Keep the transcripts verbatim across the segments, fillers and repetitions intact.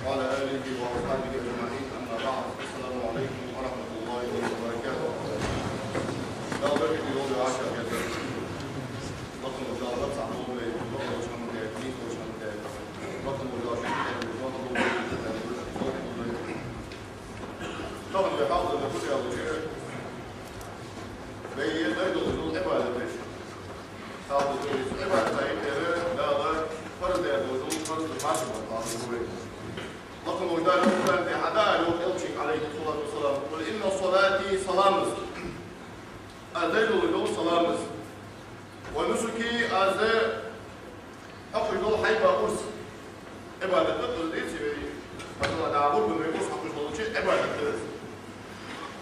وعلى آله وأصحابه أجمعين. أما بعد. السلام عليكم ورحمة الله وبركاته. Дала беркате долда, аша хетар. Лакхе волча Дала цхьа хьалве, лакхе волча хьамде, нийса волча хьамде. Лакхе волча Дала шийна хьалве, лакхе волча Дала шийна хьалве. Тахан вай хьалха да кхы а луча. Вай е дай долча Ӏибадаташ. Хьалха да из Ӏибадат ай тера Дала фарз даь долча фарз марш бахьан вай. Лакхе волча Дала Къуръан тӀа хьада аьлар Элчанга, عليه الصلاة والسلام: «قل إن صلاتي», салам из. Аз дай долча саламас. «ونسكي», аз хьокхаш дола хьайба урс. Ӏибадат да из, деций вай? Масала, дӀа гӀурбан вай урс хьокхаш долча Ӏибадат да из.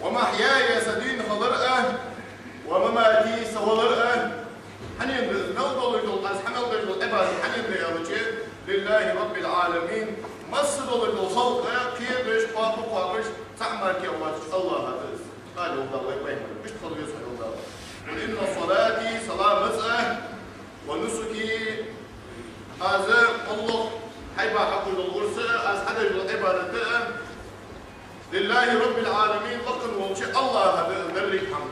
«ومحياي», са дийна хилар а, «ومماتي», са валар а. Хьанна да из мел долаш дола, аз хьа мел деш дола Ӏибадат хьанна да аьлча, «لله رب العالمين», масса долаш дола халкъ, кхебеш, кхоабаш, кхоабаш, цхьа мара кхы воацача АллахӀа да из. Аьлар Дала вай пайхамарга, иштта хила веза хьо, аьлар Дала. «قل إن صلاتي», салам из а, «ونسكي», аз моллагӀа хьайба хьокхаш дола урс а, аз хьадеш дола Ӏибадат а, «لله رب العالمين», лакхе волча АллахӀа да из деррига хӀама.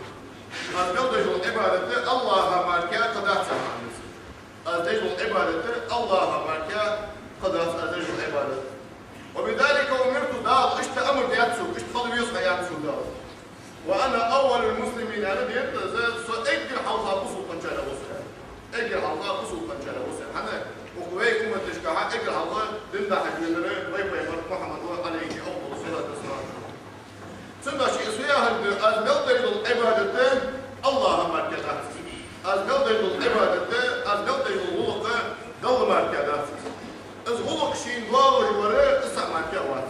Аз мел деш дола Ӏибадат а АллахӀа мара кхы дац хӀама из. Аз деш дола Ӏибадат а АллахӀа мара кхы дац аз деш дола Ӏибадат. «وبذلك أمرت», Дала иштта амар даьд сога, иштта хила веза хьо аьннад сога Дала. «وأنا أول المسلمين», аьнна, дерт из, со эггара хьалха бусалба хинначарех ва со. Эггара хьалха бусалба хинначарех ва со. ХӀана? Укх вай умматашка эггара хьалха дин дахьаш веннар вай пайхамар Мухьаммад ва, عليه أفضل الصلاة والسلام. Цудухьа из фу яхар да, аз мел деш дола Ӏибадат а АллахӀа мара кхы дац. Аз мел деш дола Ӏибадат а, аз мел деш дола гӀулакх а Далла мара кхы дац. Из гӀулакх шийна доагӀаш вар, из цхьа мара кхы вац.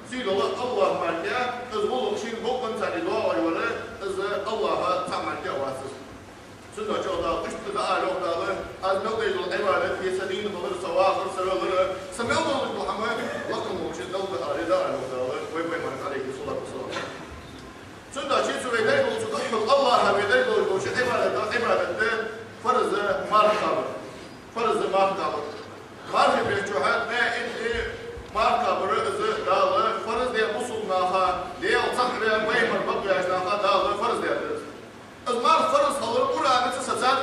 Сийдола АллахӀ мара кхы, из гӀулакх шийна бокъонца доагӀаш вар, из АллахӀа цхьа мара кхы вац. Цудухьа Дала иштта да аьлар Дала: «Аз мел деш дола Ӏибадат, е са дийна хилар, са вахар, са велар, са мел долаш дола хӀама лакхе волча Далла да аьлар, да аьлар Дала вай пайхамарга, عليه الصلاة والسلام». Цудухьа цу вай дай долча духхьал АллахӀа вай дай долаш долча Ӏибадата, Ӏибадат да фарз, марха кхабар. Фарз, марха кхабар. Мархий бетта чухь ткъаь итт ди марха кхабар, из Дала фарз даьд бусалба наха, Даьла цхьаь ваь, пайхамар бакъваьча наха Дала фарз даьд из. Из марха фарз хилар Къуръанаца сацад,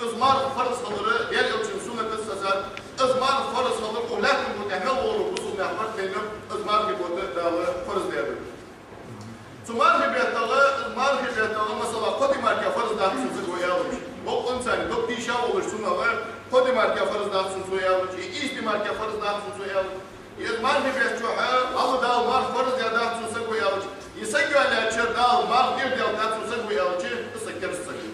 из марха фарз хилар Даьла Элчан суннатаца сацад, из марха фарз хилар укх лаьттан букъа тӀа мел вола бусалба нах барт тайнаб, из мархий бутт Дала фарз даьд. Цу мархий беттагӀа, мархий беттагӀа, масала, кхо ди мара кхы фарз дац цунна саго аьлча, бокъонца дог тийша волаш цунах, кхо ди мара кхы фарз дац цунна саго аьлча, е ийс ди мара кхы фарз дац цунна саго аьлча, е мархий бетта чухь Дала марха фарз даьдац цунна саго аьлча, е саг йоалаьча шера Дала марха тӀера даьдац цунна саго аьлча, из саг кераста саг ва.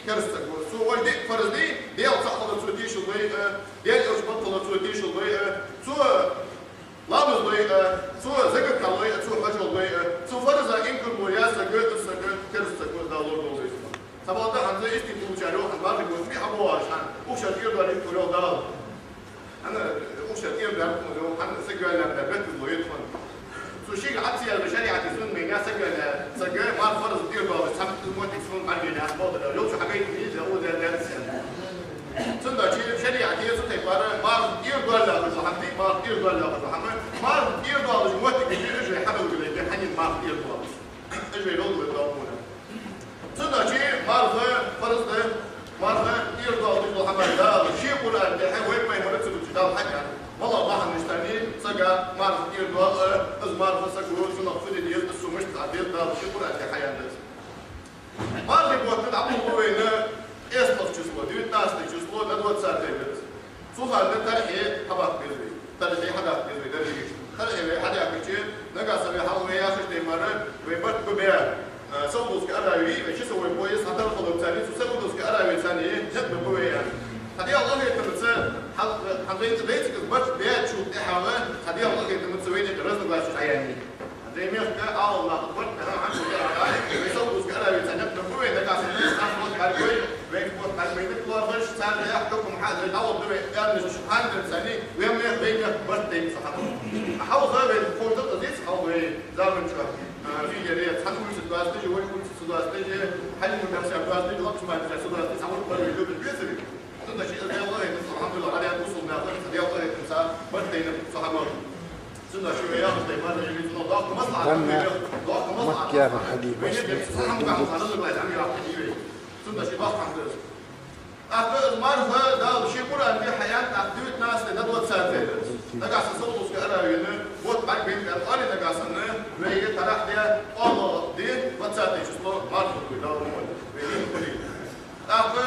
Кераста саг ва. Цо вай диъ фарз дий, Даьла цхьаь хилар цо тешал дой а, Даьла Элча бакъ хилар цо тешал дой а, цо ламаз дой а, цо закат дой а, цо хьаж дой а, цу фарза инкар дой а саг, из саг кераста саг ва, Дала лорадолда из. Цхьабакъда хӀанз истий тулучар йоах, хӀанз мархий бутт мел хьабоагӀаш хӀанз, укх шера тӀера доалийта йоах Дала. ХӀана, укх шера тӀера доалийта йоах, хӀана, саг йоалаяьча бетта ло йоах хӀанз. Цу шийга Ӏа ца яьлча, шариӀата сунна мегаш саг йоалаяь саг, марха фарз тӀера доалаш, цхьа моттиг сунна бӀаргаяьнна яц, бакъда, йолча хьагайта веза, оза яц. Цудухьа шариӀата цу тайпара марха тӀера доалаш дола хӀама, марха тӀера доалаш дола хӀама, марха тӀера доалаш моттиг дий, уж вай хьабелгалдергда, хьанна марха тӀера доалаш. Уж вай белгалдергда. Цудухьа марха фарз да, марха тӀера доалаш дола хӀама Дала ший Къуръана тӀа, вай пайхамарца цу чу Дала хьаяьннад. МалагӀа бахьанаш санна сага марха тӀера доал, из марха саго цунах фу де деза, из цо мишта дӀадергда, Дала ший Къуръана тӀа хьаяьннад из. Мархий бутт дӀаболабу вайна къесталагӀча число, девятнадцатое число, на двадцатое да из. Цу хана тархье хьабаккха беза вай. Тархье хьадаккха беза вай деррига. Тархье вай хьадаьккхача, нагахьа санна вай хьалха вай яхача тайпара вай барт ба баь, а, Саудовски Аравии, вай часовой пояс хьатархаларца, цу Саудовски Аравеца никъ бергба вай. Хьа Даьла къахетамца, хьа-, хьа вай цӀагӀа барт баьчул тӀехьагӀа, хьа Даьла къахетамца вайна юкъе разногласеш дӀаяьннай. Вай мехка Ӏаламнаха барт баь хӀанз а, вай Саудовски Аравеца никъ бергба вай, нагахьа санна цхьа барт бӀаргагой, вайна барт бӀаргабайнарг лоархӀаш, царна яхь хьукам хьа а дой, дӀалургда вай, аьннача хӀанз санна, вай мех, вай мехка барт тайнаб цу хана. Хьалха вай кховдал а дийца, хьалха вай заман чухь, а, фигере, цхьан улица доасташ, вай улица ца доасташ, Хьалимат-Дарсанаькъан доасташ, Лакхман-Дарсанаькъан доасташ, цхьа вурд бар вай любит бецари. Цудухьа из Даьла къахетамца, алхьамдулиллахӀ, Ӏа даьд Цудухьа шо яхаш дай марха йиц но доккха маслахьат. Данна доккха маслахьат. Маккара хьадий вайна баслац, цхьа хӀама вайна хьалха лазар лайз хьама яхаш дий вай. Цудухьа шо доккха хӀама да из. ТӀаккха из марха Дала ший Къуръан тӀа хьаяьннай, тӀаккха девятнадцатое на двадцатое. Нагахьа санна Саудовская Аравияна бутт бӀаргабайнаб аьнна оале, нагахьа санна вай тарахь де, оаха де, двадцатое число марха хургда Дала мукъалахь. Вай дийна хуле. ТӀаккха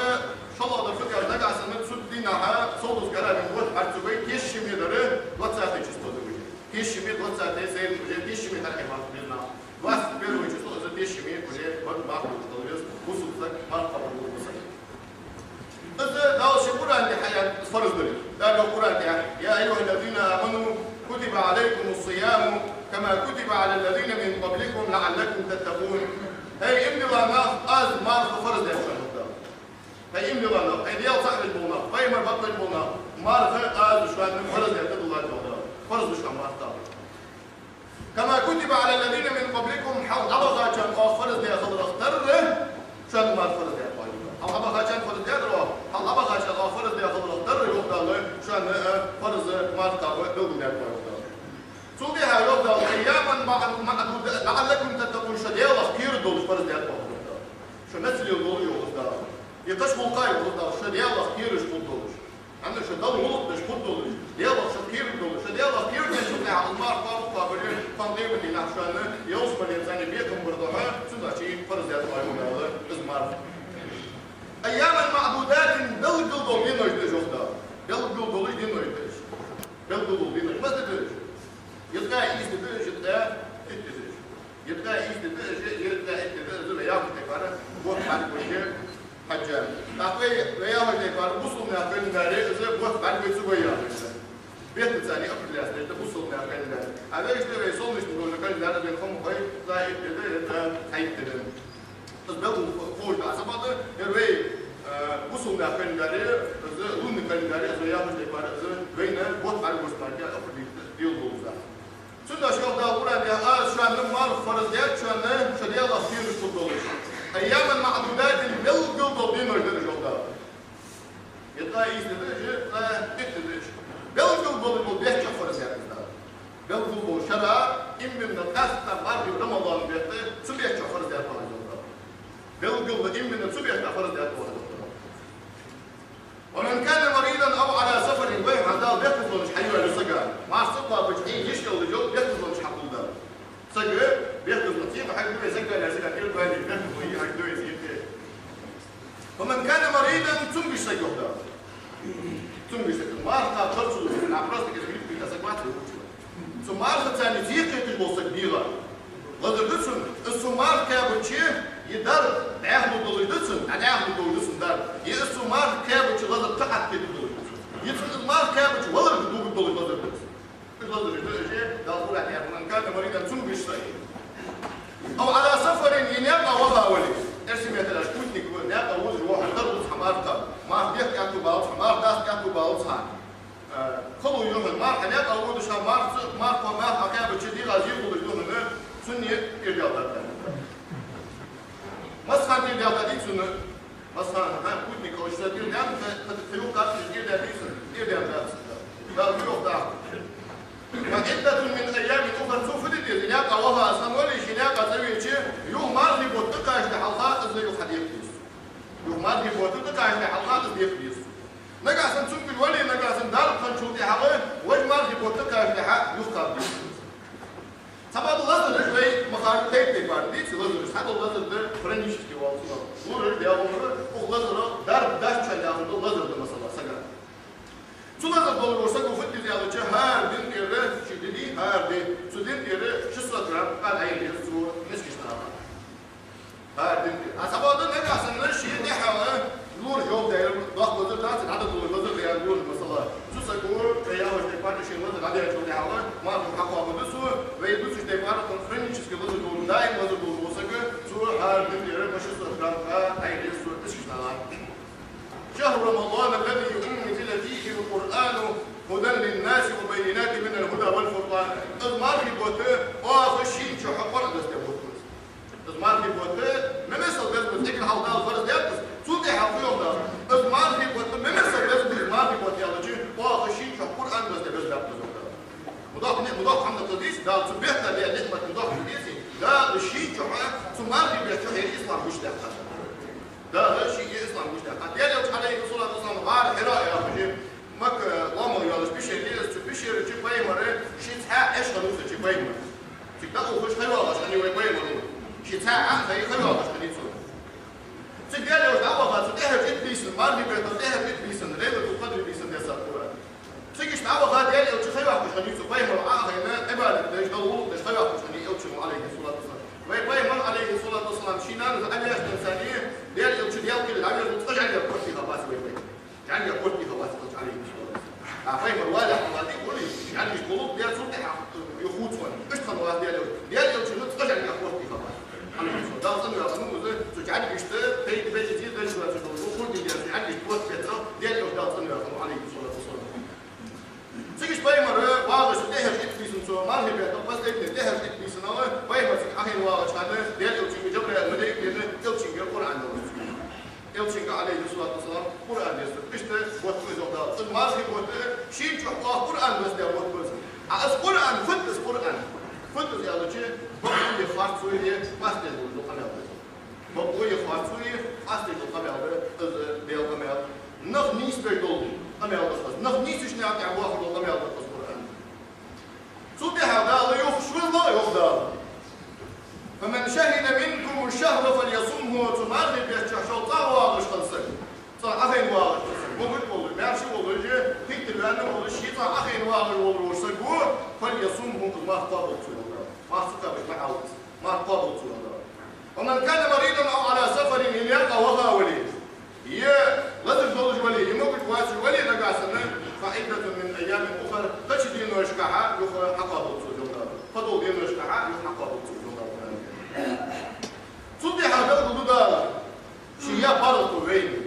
шоллагӀа дар фу да аьлча, нагахьа санна цу дийнахьа Саудовская Аравияна бутт бӀаргацу бай, тешаме дар двадцатое число да уже. Тешаме, двадцатое, сайран уже тешаме тарахье марха беза нах. Двадцать первое число, из тешаме уже бакъ марха хургдолаш, бусалба саг марха кхоабаргва саг. Из Дала ший Къуръан тӀа хьаяьннай, из фарз дар. Дала йоах Къуръан тӀа: «يا أيها الذين آمنوا كتب عليكم الصيام كما كتب على الذين من قبلكم لعلكم تتقون». ХӀай иман дилла нах, аз марха фарз даьд шоана, йоах Дала. ХӀай иман дилла нах, хӀай Даьла цхьаь веш бола нах, пайхамар бакъвеш бола нах, марха аз шоана фарз даьд, дуллад, йоах Дала. Фарз да шоана марха. «كما كتب على الذين من قبلكم», хьалха дӀабахачарна оаха фарз даь хиларах тара, шоана марха фарз даьд оаха. Хьалха дӀабахачарна фарз даьдар оаха, хьалха дӀабахачарна оаха фарз даь хиларах тара, йоах Дала, шоана, э, фарз марха кхаба белгалдаьд оаха, йоах Дала. Цул тӀехьагӀа йоах Дала: «أياما معدودات لعلكم تتقون», шо Даьлах кхераш долаш фарз даьд оаха, йоах Дала. Шо нацлел долаш, йоах Дала. Е кхаш гӀулакха, йоах Дала, шо Даьлах кхераш хургдолаш. ХӀана шо Далла гӀулакх деш хургдолаш, Даьлах шо кхераш долаш, шо Даьлах кхераш долаш, шо тӀехьа из марха кхоабаш, кхоабаш, кхоабаш, кхоабаш, кхоабаш, кхоабаш, кхоабаш, кхоабаш, кхоабаш, из أياما معدودات, белгала дола денош да уж, йоах Дала. Белгала долаш денош да уж. Белгала дола денош. Масала да уж. Е ткъаь ийс ди да уж, е ткъаь итт ди да уж. Е ткъаь ийс ди да уж, е ткъаь итт ди да уж, вай яхача тайпара, бутт бӀаргагуш хьажжа. ТӀаккха вай, вай яхача тайпара, бусалба наьха календаре из бутт бӀаргагой ца гой яхаш да. Бетта царна определяться даьд бусалба наьха календаре. А вешта вай солнечный тоже календаре, вайна хӀама хой, ткъаь итт ди да, е ткъаь итт ди да. Из белгала ховш да, сабаьда, ер вай, э, бусалба наьха календаре, из лунный календаре, из вай яхача тайпара, из вайна бутт бӀаргагуш мара определить деш дола да. Цудухьа йоах Дала Къуръан тӀа: «Аз шоана марха фарз даьд, шоана шо Даьлах кхераш хургдолаш. أياما معدودات, белгала дола денош да уж», йоах Дала. Е ткъаь ийс ди да уж, е ткъаь итт ди да уж. Белгала болаш бола бетта чу фарз даьд из Дала. Белгала бола шера, именно къаьстта мархий Рамадан бетта, цу бетта чу фарз даьд оаха из Дала. Белгала именно цу бетта фарз даьд оаха из Дала. «ومن كان مريضا أو على سفر», вай хьадал бехказлонаш хьайоалаю сага. Марха ца кхоабача, хьай йиш йолаш йола бехказлонаш хьакхолл Дала. Саг бехказло, цӀийкъа хьайгда вай, саг ваьле, сага тӀера ваьле, бехказло йий хьайгда вай, зийкъе. «ومن كان مريضا», цамогаш саг, йоах Дала. Цамогаш саг. Марха кхаба цу, нах просто из грипп саг вац вай. Цу мархаца низ кхеташ вола саг бийгӀа. Лазар да цунна, из цу марха кхаьбача, е дар дӀаьхлургдолаш да цунна, дӀа дӀаьхлургдолаш да цунна дар. Е из цу марха кхаьбача лазар кхы а тӀакхетаргдолаш да цунна. Е цунна из марха кхаьбача валарга дугаргдолаш лазар да цунна. Из лазараш да уж, Дала Къуръан тӀа: «من كان مريضا», цамогаш саг. «أو على سفر», е наькъа ваха вале. Эрсий меттала путник ва, наькъа водаш вола хьона, тарлуц хьа марха, марха дехка аьттув балац хьа, марха даста аьттув балац хьа. Э, хало я хьона, марха наькъа водаш хьа, марха ца, марха, марха кхаьбача дегӀа зе хулаш да хьона, цунна тӀера даьлла дар да. Массахана тӀера даьлла дар дий цунна? Массахана, хӀа, путник хилча тӀера даьнна, тха, тха юхакхаччалца тӀера даьнна дий цунна? ТӀера даьнна дац цунна. Дала йоах тӀаккха: «فعدة من أيام أخر», цо фу де деза, наькъа ваха из хинна вале, ший наькъа цӀавеча, юха мархий бутт тӀакхачале хьалха из юха хьадекха деза. Юха мархий бутт тӀакхачале хьалха из декха деза. Нагахьа санна цамогаш вале, нагахьа санна дарба хинначул тӀехьагӀа, вож мархий бутт тӀакхачале хьа юха кхаба деза. Цхьабакъда лазараш вай ма харра тайп-тайпара дий, лазараш. Цхьадола лазар да хронически оал цунах. Лораш, бегӀамаш, укх лазаро дарба даччан яхаш дола лазар да, масала, сага. Цу лазар долаш вола саго фу де деза аьлча, хӀара дина тӀера, ший ди дий, хӀара ди, цу дина тӀера шестьсот грамм къа дӀаэца деза цо мискача наха. ХӀара дина тӀера. А цхьабакъда нагахьа санна ший тӀехьа лораш йолаш дар, доккха лазар дац, дӀадоладеш лазар да аьнна лораш, масала. Цу саго, вай яхача тайпара, ший лазар дӀадаьчул тӀехьагӀа марха хьакхоабаргда цо, вай дувцача тайпара, хронически лазар долаш, даим лазар долаш вола саг, цо хӀара дина тӀера шестьсот грамм къа дӀаэца деза цо мискача наха. «شهر رمضان الذي أنزل فيه القرآن هدى للناس وبينات من الهدى والفرقان». Из мархий бутт оаха шийна чу Къуръан доссадаь бутт да. Из мархий бутт ма масала беза ба, эггара хьалха Дала фарз даьд из, цул тӀехьагӀа фу йоах Дала? Из мархий бутт ма масала беза ба, из мархий бутт аьлча, оаха шийна чу Къуръан доссадаь беза бутт да. доккха хӀама да деза, Дала цу бетта Даьла ниӀматах доккха деза. Дала ший чухьа, цу мархий бетта чухьа ер ислам гучадаьккхад. Дала ший ер ислам гучадаьккхад. Даьла Элча, Ӏалайхи ссалату вассалам, гӀар Хьира яхача Макка лоамагӀа йолаш пещера я из, цу пещера чу пайхамар ший цхьаь Ӏеш хиннав цу чу пайхамар. Цига дӀаухаш ха йоагӀаш хиннай вай пайхамар. Ший цхьаь Ӏо а хайе ха йоагӀаш хиннай цо. Цига Даьла Элча дӀаваха, цу тӀехьарча итт бийсан, мархий бетта тӀехьарча итт бийсан, Лайлатуль-Къадр бийсан дессад Къуръан. Цига иштта дӀаваха, Даьла Элча ха йоаккхаш хиннай цу пайхамара Ӏо а хайна, Ӏибадат деш, Далла гӀулакх деш ха йоаккхаш хиннай Элчано, Ӏалайхи ссалату вассалам. Вай пайхамар, Ӏалайхи ссалату вассалам, ший нанас Ӏовешача царна, Даьла Элча Даьла кхеле дӀавежа, цкъа жӀаргех корта дийха бац вай пайхамар. ЖӀаргех корта дийха вац Элча, Ӏалайхи ссалату вассалам. А пайхамар валехь хиннад, хулий, жӀаргаш гуллув, Даьла цул тӀехьагӀа юха хувцавенна. Иштта хиннавац Даьла Элча. Даьла Элчано цкъа жӀаргех корта дийха вац. Ӏалайхи ссалам. Дала цӀенваьккханав из, цу жӀаргашта пайда бе беза, деш вац, цу хургдин деза жӀаргашта корта бецал, Даьла Элча Дала цӀенваьккханав, Ӏалайхи ссалату вассалам. Цига иштта пайхамар вагӀаш, тӀехьарча итт бийсан цу мархий бетта, последний тӀехьарча итт бийсан пайхамар цига Ӏохайна вагӀача хана, Даьла Элчанга Жабраил малейк вена, Элчанга Къуръан дала. Элчанга, Ӏалайхи ссалату вассалам, Къуръан дессад. Иштта бутт ба из, йоах Дала. Цун мархий бутт, ший чухьа Къуръан доссадаь бутт ба из. А из Къуръан фуд, из Къуръан? Фуд из аьлча, бакъо е харцо е къоастадеш дола къамаьл да из. Бакъо е харцо е къоастадеш дола къамаьл да из, Даьла къамаьл. Нах нийсбеш дола къамаьл да из. Нах нийсача наькъа тӀа боахаш дола къамаьл да из Къуръан. Цул тӀехьагӀа Дала юха шозлагӀа, йоах Дала: «فمن شهد منكم الشهر فليصمه», цу мархий бетта чухь шоайла цӀагӀа вагӀаш хинна саг, цӀагӀа Ӏохайна вагӀаш хинна саг, могаш волаш, маьрша волаш, хиттар ваьнна волаш, ший цӀагӀа Ӏохайна вагӀаш волаш вола саг ва, «فليصمه», из марха кхоабалда цо, йоах Дала. Марха ца кхоабаш ма Ӏалда из, марха кхоабалда цо, йоах Дала. «ومن كان مريضا أو على سفر», е наькъа ваха вале, е лазаш долаш вале, е могаш воацаш вале нагахьа санна, «فعدة من أيام أخر», кхыча деношкахьа юха хьакхоабалда цо, йоах Дала. Кхыдола деношкахьа юха хьакхоабалда цо, йоах Дала. Цул тӀехьагӀа белгалду Дала ший яь паргӀато вайна.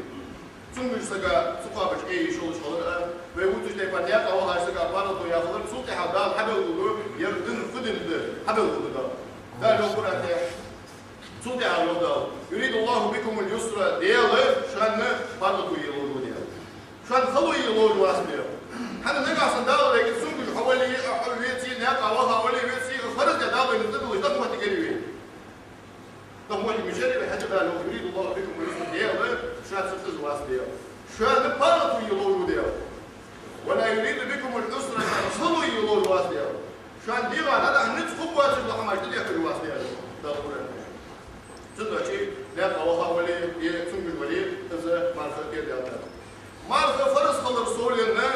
Цунгаш сага ца кхоабаш Ӏе йиш йолаш хилар а, вай вувцача тайпара наькъа вахача сага паргӀато яь хилар, цул тӀехьагӀа Дала хьабелгалду, ер дин фу дин да, хьабелгалду Дала. Дала йоах Къуръан тӀа. Цул тӀехьагӀа йоах Дала: «يريد الله بكم اليسر», Даьла шоана паргӀато е ловш ва Даьла. Шоана хало е ловш вац Даьла. ХӀана, нагахьа санна Дала вайга цунгаш хьо вале а, хьо веце а, наькъа ваха вале а, веце а, фарз даь Дала вайна тӀадиллаш дукха моттиг яр вай. Дукха моттиг мичара я вай, хӀаьта Дала йоах: «يريد الله بكم اليسر», Даьла шоана цкъаза вац Даьла. Шоана паргӀато е ловш ва Даьла. «ولا يريد بكم العسر», шоана хало е ловш вац Даьла. Шоана дегӀа дӀадахьа низ хургвоацаш дола хӀамаш тӀадехкаш вац Даьла. Дала Къуръан тӀа. Цудухьа наькъа ваха вале, е цунгаш вале, из марха тӀера даьлла да. Марха фарз хилар совленна,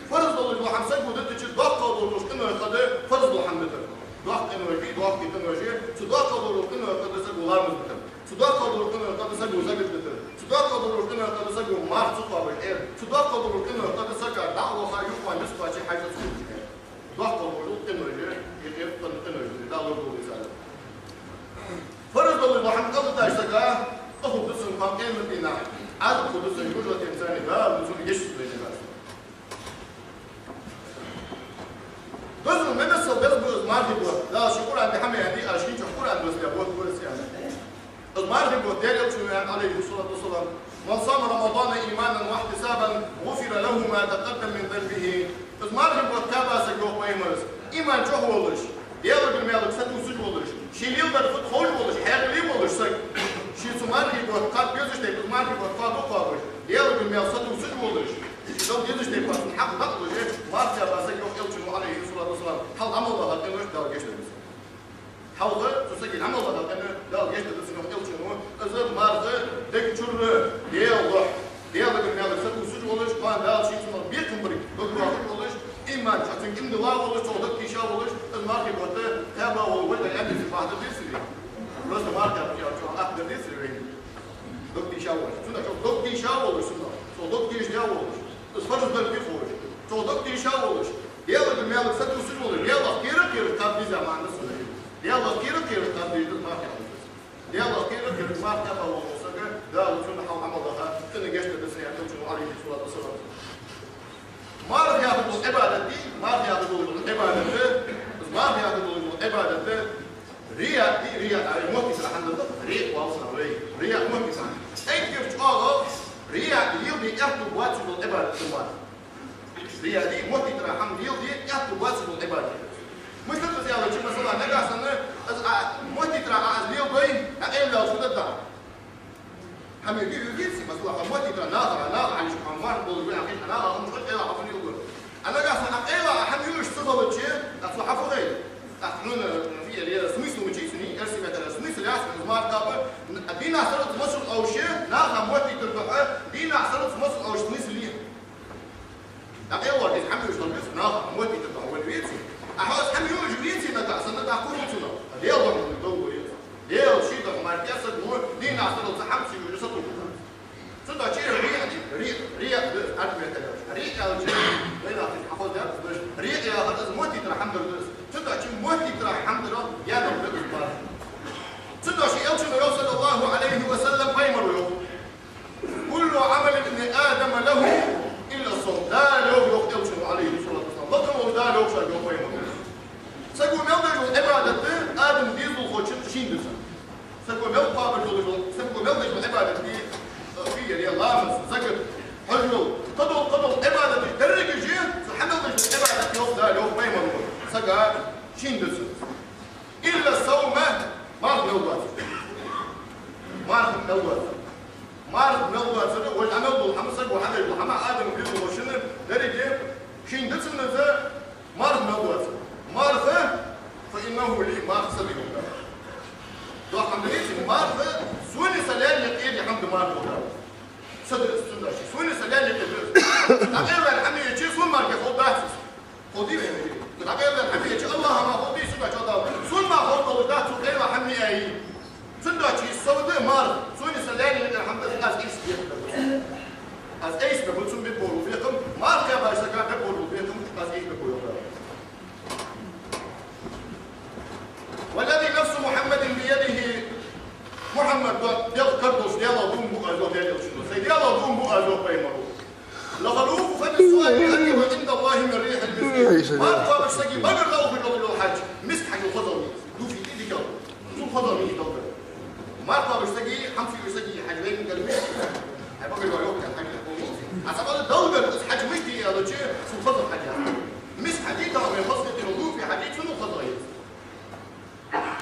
фарз долаш дола хӀама саго дитача, доккхагӀа долаш къиной хӀама да фарз дола хӀама дитар. Доккха къиной, доккха къиной, цу доккхагӀа долаш къиной хӀама да саго ламаз дитар. Цу доккхагӀа долаш къиной хӀама да саго закат дитар. Цу доккхагӀа долаш къиной хӀама да саго марха ца кхоабаш Ӏер. Цу доккхагӀа долаш къиной хӀама да сага дӀа а ваха, юхаваьнна низ кхоаче хьажцӀа хулаш Ӏер. ДоккхагӀа долаш къиной, е къе-, къин-, къиной, Дала лорадолда из. Фарз долаш дола хӀама кӀалдитача сага къа хургда цунна кхоана къематдийнахьа, Ӏазап хургда цунна, южа тӀа царна Дала цунна гешт дойна дац. Дозал ма бессал беза ба из мархий бутт. Дала ший Къуръан тӀа хьа ма аьннадий, аз ший чу Къуръан доссадаь бутт ва из аьнна. Из мархий бутт Даьла Элчано аьннад, Ӏалайхи ссалату вассалам: «من صام رمضان إيمانا واحتسابا غفر له ما تقدم من ذنبه». Из мархий бутт кхаьба саг, йоах пайхамара, иман чу волаш, Даьлагара маьлага сатувсаш волаш, ший леладер фуд ховш волаш, хьаькъал долаш саг, ший цу мархий бутт кхаба дезача тайпара, из мархий бутт кхоаба а кхоабаш, Даьлагара маьл сатувсаш волаш, ший дала дезача тайпара цун хьакъ дӀалуш, марха кхаьба саг, йоах Элчано, Ӏалайхи ссалату вассалам, хьалха Ӏамал даьха къинош Дала гешт дергда цунна. Хьалха цу сага Ӏамал даьха къинош Дала гешт дергда цунна, йоах Элчано. Из марха дег чура Даьла лохь, Даьлагара маьлага сатувсаш волаш, кхоана Дала ший цунах бекхам бар дог доахаш волаш, иман чу цунга иман дилла волаш, цох дог тийша волаш, из мархий бутт кхаьба вола вай да аьнна, из бахьан дийцар вай. Просто марха кхаьба чӀоагӀа ах дар дийцар вай. Дог тийша волаш. Цунах чӀоагӀа дог тийша волаш, цунах. Цох дог тийша волаш. Из фарз дар ховш. Цох дог тийша волаш. Даьлагара маьлага сатувсаш волаш. Даьлах кхера-кхера кхаба деза маӀан да цун. Даьлах кхера-кхера кхаба деза марха кхаьба. Даьлах кхера-кхера марха кхаьба вола саг, Дала цунна хьалха Ӏамал даьха къинош гешт дергда цунна, йоах Элчано, Ӏалайхи ссалату вассалам. Марха яхар дола Ӏибадат да, марха яхар дола Ӏибадат да, марха яхар дола Ӏибадат да. Рияъ да, рияъ, ай, моттиге тара хӀама да, рияъ оал цунах вай. Рияъ моттиге тара. Эггара чӀоагӀа рияъ леладе аьттув боацаш дола Ӏибадат да марха. Рияъ да, моттиге тара хӀама леладе аьттув боацаш дола Ӏибадат. Мишта да из аьлча, масала, нагахьа санна, аз а, моттийтарах аз леладой, дӀакъайла ваьлча фу дергда? Хьа мега юргици, масала, хьа моттийтарах наха, наха хьалиш, хьа марха болаш ба, хьа хиш, наха, хьа муш, къайла, хьа фу леладу. А нагахьа санна къайла, хьа муш ца хилча, тӀаккха цо хьа фу хойт? ТӀаккха хьона, фи, е, смысл мичай цун, эрсий меттала смысл яц, из марха кхаба, а дийнахьа-сарахьа масал оалаш, наха моттийтар духьа, дийнахьа-сарахьа масал оалаш смысл я. ДӀакъайла ваьлча, из хьа муш хила веза, наха моттийтар духьа вала веза. А хьо из хьа муш вийци нагахьа санна, тӀаккха фу хул цунах? Даьла духьа дола веза. Даьла ший духьа мара кхы саг мо дийнахьа-сарахьа цхьа хӀама ца ювцаш сатувсаш вац. Цудухьа риаъ, риаъ, риаъ да из, Ӏарбий меттала. Риаъ аьлча, вайнаха хьахоза дац из дош. Риаъ яхар из моттийтарах хӀама дар да из. Цудухьа моттийтарах хӀама дар гаьна да из марха. Цудухьа Элчано йоах, صلى الله عليه وسلم, пайхамара йоах: «كل عمل ابن آدم له إلا الصوم». Дала йоах, йоах Элчано, عليه الصلاة والسلام. Лакха волча Дала йоах шийга, йоах пайхамара. Саго мел деш дола Ӏибадат да, Адама дезалхочун шийна да из. Саго мел кхоабаш дола, саго мел деш дола Ӏибадат да, э, фи, е ламаз, закат, хьаж, кхыдола, кхыдола Ӏибадаташ деррига а, цу хьа мел деш дола Ӏибадат, йоах Дала, йоах пайхамара, сага шийна да из. «إلا الصوم», марха мел доацар. Марха мел доацар. Марха мел доацар, вай Ӏамал дола хӀама, саго хьадеш дола хӀама, Адама дезалхочун деррига а шийна да цунна из, марха мел доацар. Марха, «فإنه لي», марха са да, йоах Дала. Доккха хӀама да из, марха сона, са лаьрхӀа юкъера хӀама да марха, йоах Дала. Са да из, цудухьа сона, са лаьрхӀа юкъера да из. ДӀакъайла ваьнна хӀама еча, сона мара кхы ховргдац из. Ховргдий вайна? ДӀакъайла ваьнна хӀама еча, АллахӀа мара ховргдий, цудухьа чӀоагӀа Дала. Сона мара ховргдолаш дац цо къайла хӀама а яь. Цудухьа из сов да марха, сона, са лаьрхӀа юкъера хӀама да, аз Ӏийса бекхам ба. Аз Ӏийса бекхам ба, цунна бергбола бекхам, марха кхаьбача сага бергбола бекхам аз Ӏийса бекхам ба, йоах Дала. «والذي نفس محمد بيده», Мухьаммада дегӀ кара долча Даьлах дув буъ аз, йоах Даьла Элчано. Сай Даьлах дув буъ аз, йоах пайхамара. «لخلوف فم الصائم أطيب عند الله من ريح المسك». Марха кхоабача сага багара дӀаухаш дола хьаж миска хьажол хозагӀа я из. Дув фий дикагӀа. Цул хозагӀа я из долга. Марха кхоабача сага, хӀама ца юаш сага хьаж вайна гара миска я. Хьай багара йола хьаж я. А цхьабакъда Даллагара из хьаж мишта я аьлча, цул хозагӀа хьаж я. Миска хьаж я, тахана вай хоза хетийна дув фий хьаж я, цунул хозагӀа я из.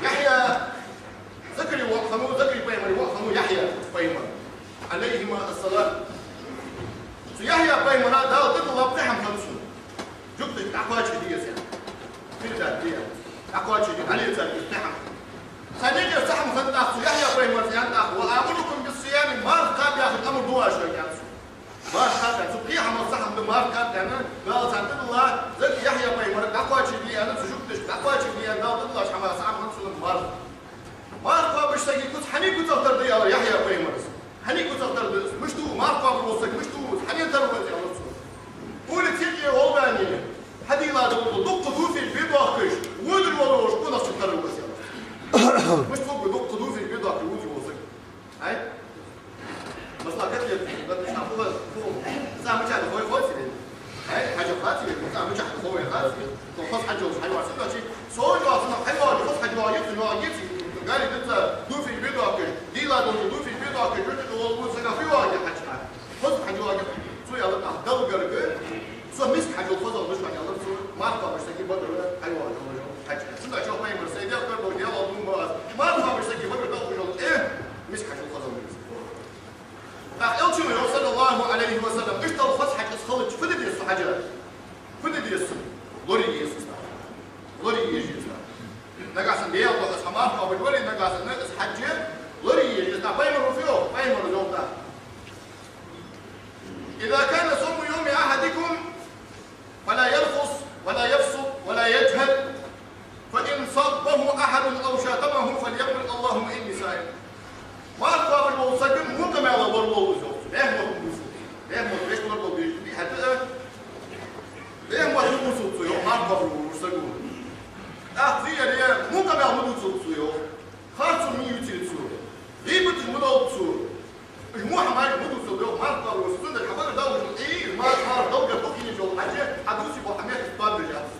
Яхья, Закарий воӀ хиннав, Закарий пайхамара воӀ хиннав Яхья пайхамар, عليهما السلام. Цу Яхья пайхамара Дала тӀадилла кхы хӀама хиннад цунна. Жугташка дӀакхоачашде деза аьнна. Передать де аьнна. ДӀакхоачашде, дӀале царга из кхы хӀама. Цхьан наькъа цхьа хӀама хиннад тӀаккха цу Яхья пайхамара, аьннад тӀаккха: «وآمركم بالصيام», марха кхаба яхаш амар ду аз шоайга, аьннад цо. Марха кхаба, цу кхыча хӀамах цхьа хӀама да марха кхаба аьнна, Дала царна тӀадилла, Закарий, Яхья пайхамара дӀакхоачашде аьнна, цу жугташка дӀакхоачашде аьнна, Дала тӀадиллача хӀамах цхьа хӀама хиннад цунна марха. Марха кхоабача сага куц хьаний куцах тара да, аьлар Яхья пайхамара. Хьаний куцах тара да из? Мишта ва марха кхоабаш вола саг, мишта ва из? Хьаний тара ва из, аьлар цо. Улице тӀа гӀолла ваьнна, хьадийла дола дукха дув фийраш бе доахкаш, водаш вола волча къонахчун тара ва из, аьлар. Мишта хургва дукха дув фийраш бе доахкаш водаш вола саг? Ай? Масала, котлет, котлет, шнапула, фу, цхьа мичахьа хой хой сире. Ай, хьажа хати, цхьа мичахьа хой хати. То хоза хьаж йолаш хьайвар сире, значит, со йоацаш хьайвар, хоза хьаж йоагӀа, йоагӀа, гари дитта дув фийраш бе доахкаш, дийла дола дув фийраш бе доахкаш, жуьти дола сага хьайвар хьаж. Хоза хьаж йоагӀа, цо аьлар тӀаккха Даллагара, со миска хьажол хозагӀа луш ва, аьлар цо, марха кхоабача сага багара хьайвар хьаж. Цудухьа йоах пайхамара: «Сай дегӀ кара долча Даьлах дув буъ аз, марха кхоабача сага багара дӀаухаш дола, э, миска хьажол хозагӀа луш». ТӀаккха Элчано йоах, صلى الله عليه وسلم, иштта хоза хьаж из хилча, фу де деза цу хьажа? Фу де деза цунна? Лорае еза из тӀаккха. Лорае еза из тӀаккха. Нагахьа санна Даьла духьа из хьа марха кхоабаш вале, нагахьа санна из хьаж лорае еза из тӀаккха. Пайхамара фу йоах? Пайхамара йоах тӀаккха: «إذا كان صوم يوم أحدكم فلا يرفث ولا يفسق ولا يجهل، فإن سابه أحد أو شاتمه فليقل: اللهم إني صائم». Марха кхоабаш вола саг мукъа мел лоралу из, йоах цо. Бехк ма бу цо. Бехк ма бу, вешта лоралу беш, би хьатта. Бехк ма бу цо, йоах, марха кхоабаш волча саго. ТӀаккха фу яр, мукъа мел ма дувцалда цо, йоах. Харцо ма ювцалда цо. ГӀийбаташ ма долда цо. Уж во хӀамаш ма дувцалда, йоах, марха кхоабаш вола саг. Цудухьа хьа багара дӀаухаш, Ӏийр, марха, марха, Даллагара дукха йолаш йола хьаж, хьа дувцаш бола хӀама мехках тоабеш яц из.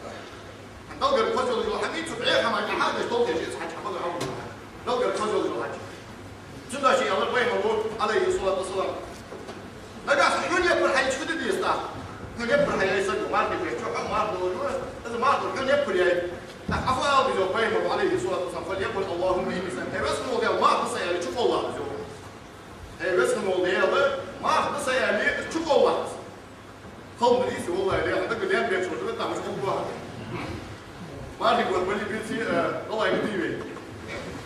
Даллагара хоза йолаш йола хӀама, цу бӀеха хӀаман тӀа хьадеш долхаш я из хьаж, хьа багара хьалдувцаш хьаж. Даллагара хоза йолаш йола хьаж. Цудухьа аьлар пайхамара, عليه الصلاة والسلام: нагахьа санна хьона яппар хьаяьча фу де деза тӀаккха? Хьона яппар хьаяьй саго, марха бечо, хьо марха долаш ва, из марха хьона яппар яьй. Ӏа фу ала беза йоах пайхамара, Ӏалайхи ссалату вассалам, «فليقل اللهم إني صائم». ХӀай Веза хинна вола Даьла, марха да са аьле, чукховлалахь беза йоах. ХӀай Веза хинна вола Даьла, марха да са аьле, чукховлалахь. Халбарийса, валлахӀи, леха дага лен бечу вара, тамаш хӀама боху. Мархий гор бали бици, э, гӀалгӀай дийве.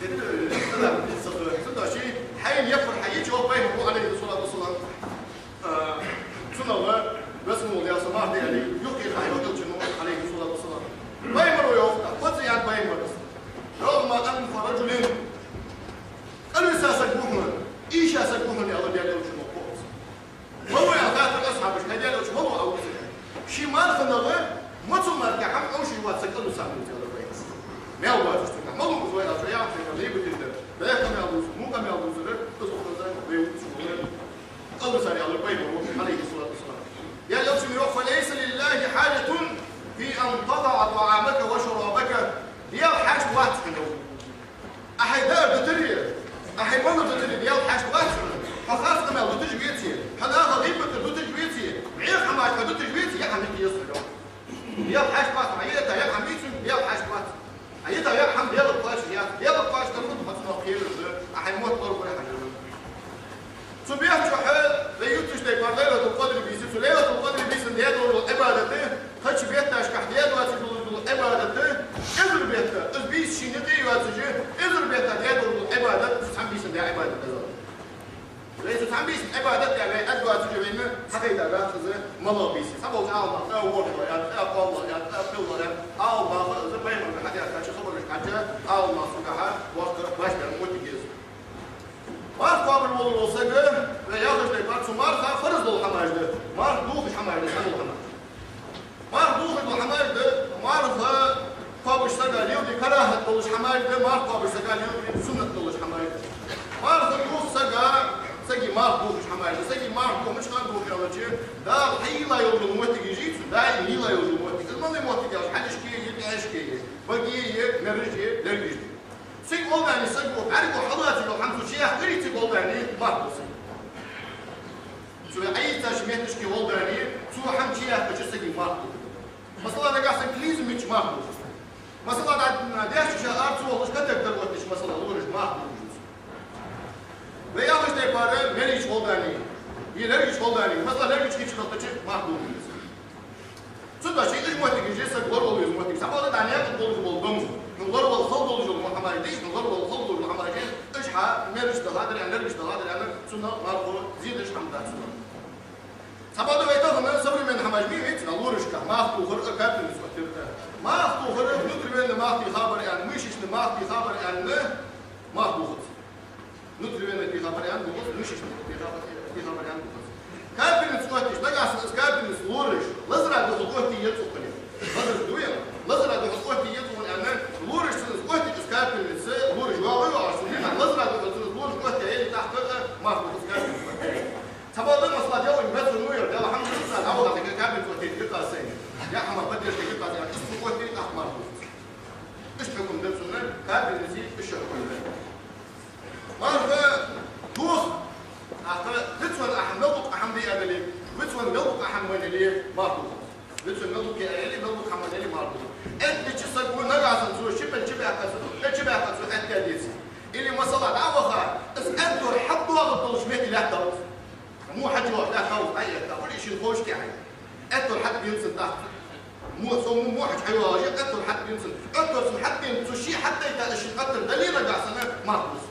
Э, э, э, цунна ший хьайна яппар хьайича, йоах пайхамара, Ӏалайхи ссалату вассалам. Э, цунна Веза хинна вола Даьла, са марха да аьле, юхкъе хьайна йоах Элчано, Ӏалайхи ссалату вассалам. Пайхамара йоах, хӀанз яьннай пайхамара: «رغم أنف رجل». КӀалвиса саг ва хьона, ийша саг ва хьона, аьлар Даьла Элчано, йоах. Малув аьнна хаьттар асхьабашка: «ХӀай Даьла Элча, малув Ӏа вуцар?» Ший марханах, маца мархий хӀама Ӏовший вац саг кӀалвиса хилча, аьлар вай. Мел вацаш цунга. Малув ва из вай аьлча, яхаш, гӀийбат дер, бӀеха мел дувцар, муха мел дувцар, из укхаза вай вуцаш валар. КӀалвисар, аьлар пайхамара, Ӏалайхи ссалату вассалам. Даьла Элчано йоах: «فليس لله حاجة في أن تضع طعامك وشرابك». Даьла хьашт вац хьона. Ӏа хьай даар дутаре, Ӏа хьай малар дутаре Даьла хьашт вац хьона. Хьо харц къамаьл дуташ веце, хьо наха гӀийбат дуташ веце, бӀеха хӀамаш хьо дуташ веце, яа хӀама ма деза хьона. Даьла хьашт вац, Ӏа йита яа хӀама ма йий цунга, Даьла хьашт вац. Ӏа йита яа хӀама Даьлага кхоачаш яц, Даьлага кхоачаш дар фуд, хьо цунах кхераш да, Ӏа хьай мотт лорабар хьона. Цу бетта чухь вай ютташ тайпара Лайлатул-Къадр бийса, цу Лайлатул-Къадр бийсан даь долаш дола Ӏибадат, кхыча бетташкахь даь доацаш долаш дола Ӏибадат, эзар бетта, из бийса шийна юкъе йоацаш, эзар бетта даь долаш дола Ӏибадат, цу цхьан бийсан даь Ӏибадат да из. Вай цу цхьан бийсан Ӏибадат даь вай ад доацаш вайна хьахайта дац из малагӀа бийса. Цхьаболча Ӏаламнаха ткъаь ворхӀлагӀа аьнна, ткъаь кхоалагӀа аьнна, ткъаь пхелагӀа аьнна, Ӏаламнаха из пайхамарга хьадаьхкача хабарашка хьежжа, Ӏаламнаха цунгахьа воккха башха баьнна моттиг я из. Марха кхоабаш вола саг, вай яхача тайпара, цу марха фарз дола хӀамаш да, марха дохаш хӀамаш да, цхьа дола хӀамаш. Марха дохаш дола хӀамаш да, марха кхоабаш сага леладе карахӀат долаш хӀамаш да, марха кхоабаш сага леладе суннат долаш хӀамаш да. Марха дох сага, сага марха дохаш хӀамаш да, сага марха дох мича хана дох аьлча, Дала хьайийла йолча моттиге йижийца, Дала йийла йолча моттиге. Из мала моттиг я аьлча, хьалхашка я, тӀехьашка я, баге я, мераж я, лергаш я. Цига гӀолла ваьнна саг ва, бӀаргаго хьаллаца йола хӀама цо чуяхкаре, цига гӀолла ваьнна марха дох саг. Цо Ӏийцача метташка гӀолла ваьнна, цо хӀама чуяхкача сага марха дох. Масала, нагахьа санна клизма мичча марха дох. Масала, да, даьча ша ара ца вахалуш катетер оттача, масала, лораша марха дох. Вай яхача тайпара мераж чу гӀолла ваьнна, е лергаш чу гӀолла ваьнна, масала, лергаш чу хӀама хилча марха дох. Цудухьа ший уж моттигаш я саг лоравала веза моттиг. Цхьабакъда дӀа наькъа долаш бола дом, ну, лоравала хала долаш йола хӀамаш дий, ну, лоравала хала долаш йола хӀамаш я, уж хьа мераж чу дахадар аьнна, лергаш чу дахадар аьнна, цунах мархо зе деш хӀама дац цунах. Цхьабакъда вай тахан современни хӀамаш ма йий вайцига, лорашка марха тохар, капельница оттар. Марха тохар, внутривенный марха тохабар аьнна, мышечный марха тохабар аьнна, марха тохац. Внутривенный тохабар аьнна духац, мышечный тохабар, тохабар аьнна духац. Капельница отташ, нагахьа санна из капельница лораша лазара духьал оттае еза укхунна. Лазар да вай, лазара духьал оттае еза укхунна аьнна, лораша цунна из оттача из капельница, лораш йоагӀа йоагӀаш цунна, лазара духьал цунна из лораш оттаяьй, тӀаккха марха духац, капельница оттаяьй. Цхьабакъда, масала, дело метро, ну, я, дело хӀама ца дӀавахар, капельница оттае дика аз сайна. Яа хӀама поддержка дика аз, я, из цунна оттае, тӀаккха марха духац. Иштта хьукам да цунна, капельница, иштта хьукам да. Марха дох, тӀаккха вицвенна Ӏа хӀама мел дукха хӀама де а дале, вицвенна мел дукха хӀама вайнале, марха дох. Вицвенна мел дукха а яле, мел дукха хӀама вайнале, марха дох. Ӏадда дича саг ва, нагахьа санна цо ши пӀелг чубаьккха, цо пӀелг чубаьккха, цо Ӏадда деций. Или, масала, дӀа а ваха, из Ӏаддор хьатӀадоагӀаргдолча метте лаьттав из. Во хьатӀадоагӀа лаьттав из, Ӏа этта, или шийна ховш кехьа. Ӏаддор хьатӀабенаций тӀаккха. Мо, со мо, мо хьачу хьайоагӀаш, Ӏаддор хьатӀабенаций. Ӏаддор цун хьатӀабенаций, цо ше хьатӀадайта, из шийна Ӏаттар дале, нагахьа санна марха дох.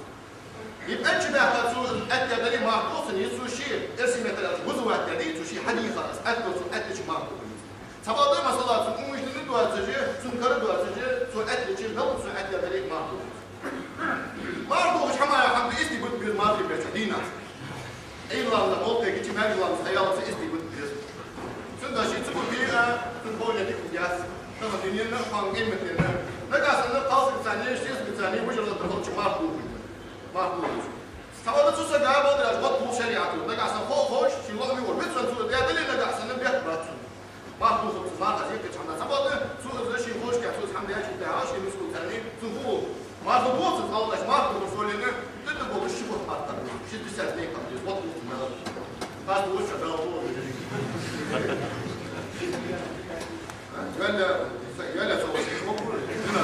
Е пӀелг чубаьккха цо Ӏадда дале, марха дох цунна, е цо ше эрсий меттала аьлча вызывать даь дале, цо ше хьадийха, из Ӏаддор цо Ӏадда дича марха дох. Цхьабакъда, масала, цун умышленно доацаш, цун кара доацаш, цо Ӏадда дича, мел цо Ӏадда дале, марха дох. Марха дохаш хӀама яха хӀама да, истий бита беза мархий бетта дийнахьа. Ӏуйран ламаз хьалкхайкача, маьркӀажа ламаз хьаяллалца истий бита беза. Цудухьа ший ца битача, цун более дика яц. Тахан дунен а, кхоана къематденна а. Нагахьа санна кхалсагаца а, шезагаца а, вужаралца а хилча марха дох. Марха дох. Цхьабакъда цу сага, бакъдар аьлча, гӀод лу шариӀато. Нагахьа санна хов-, ховш, ший лоӀаме вар. Вицвенна цо даь дале, нагахьа санна бехк бац цунна. Марха дохац, марха аз ехкача хӀаман. Цхьабакъда цо из шийна ховш кехьа, цо из хӀама даьчул тӀехьагӀа, ший мискал царни, цунна хов-, марха дохац, аллаш марха дохар солена, тӀадоагӀаш ши бутт марха дохац. Ши десятник хӀама деза, вот бутт мел. Аз дохац, Дала дохац. Йоалла, йоалла, со вац, ши бутт, дина.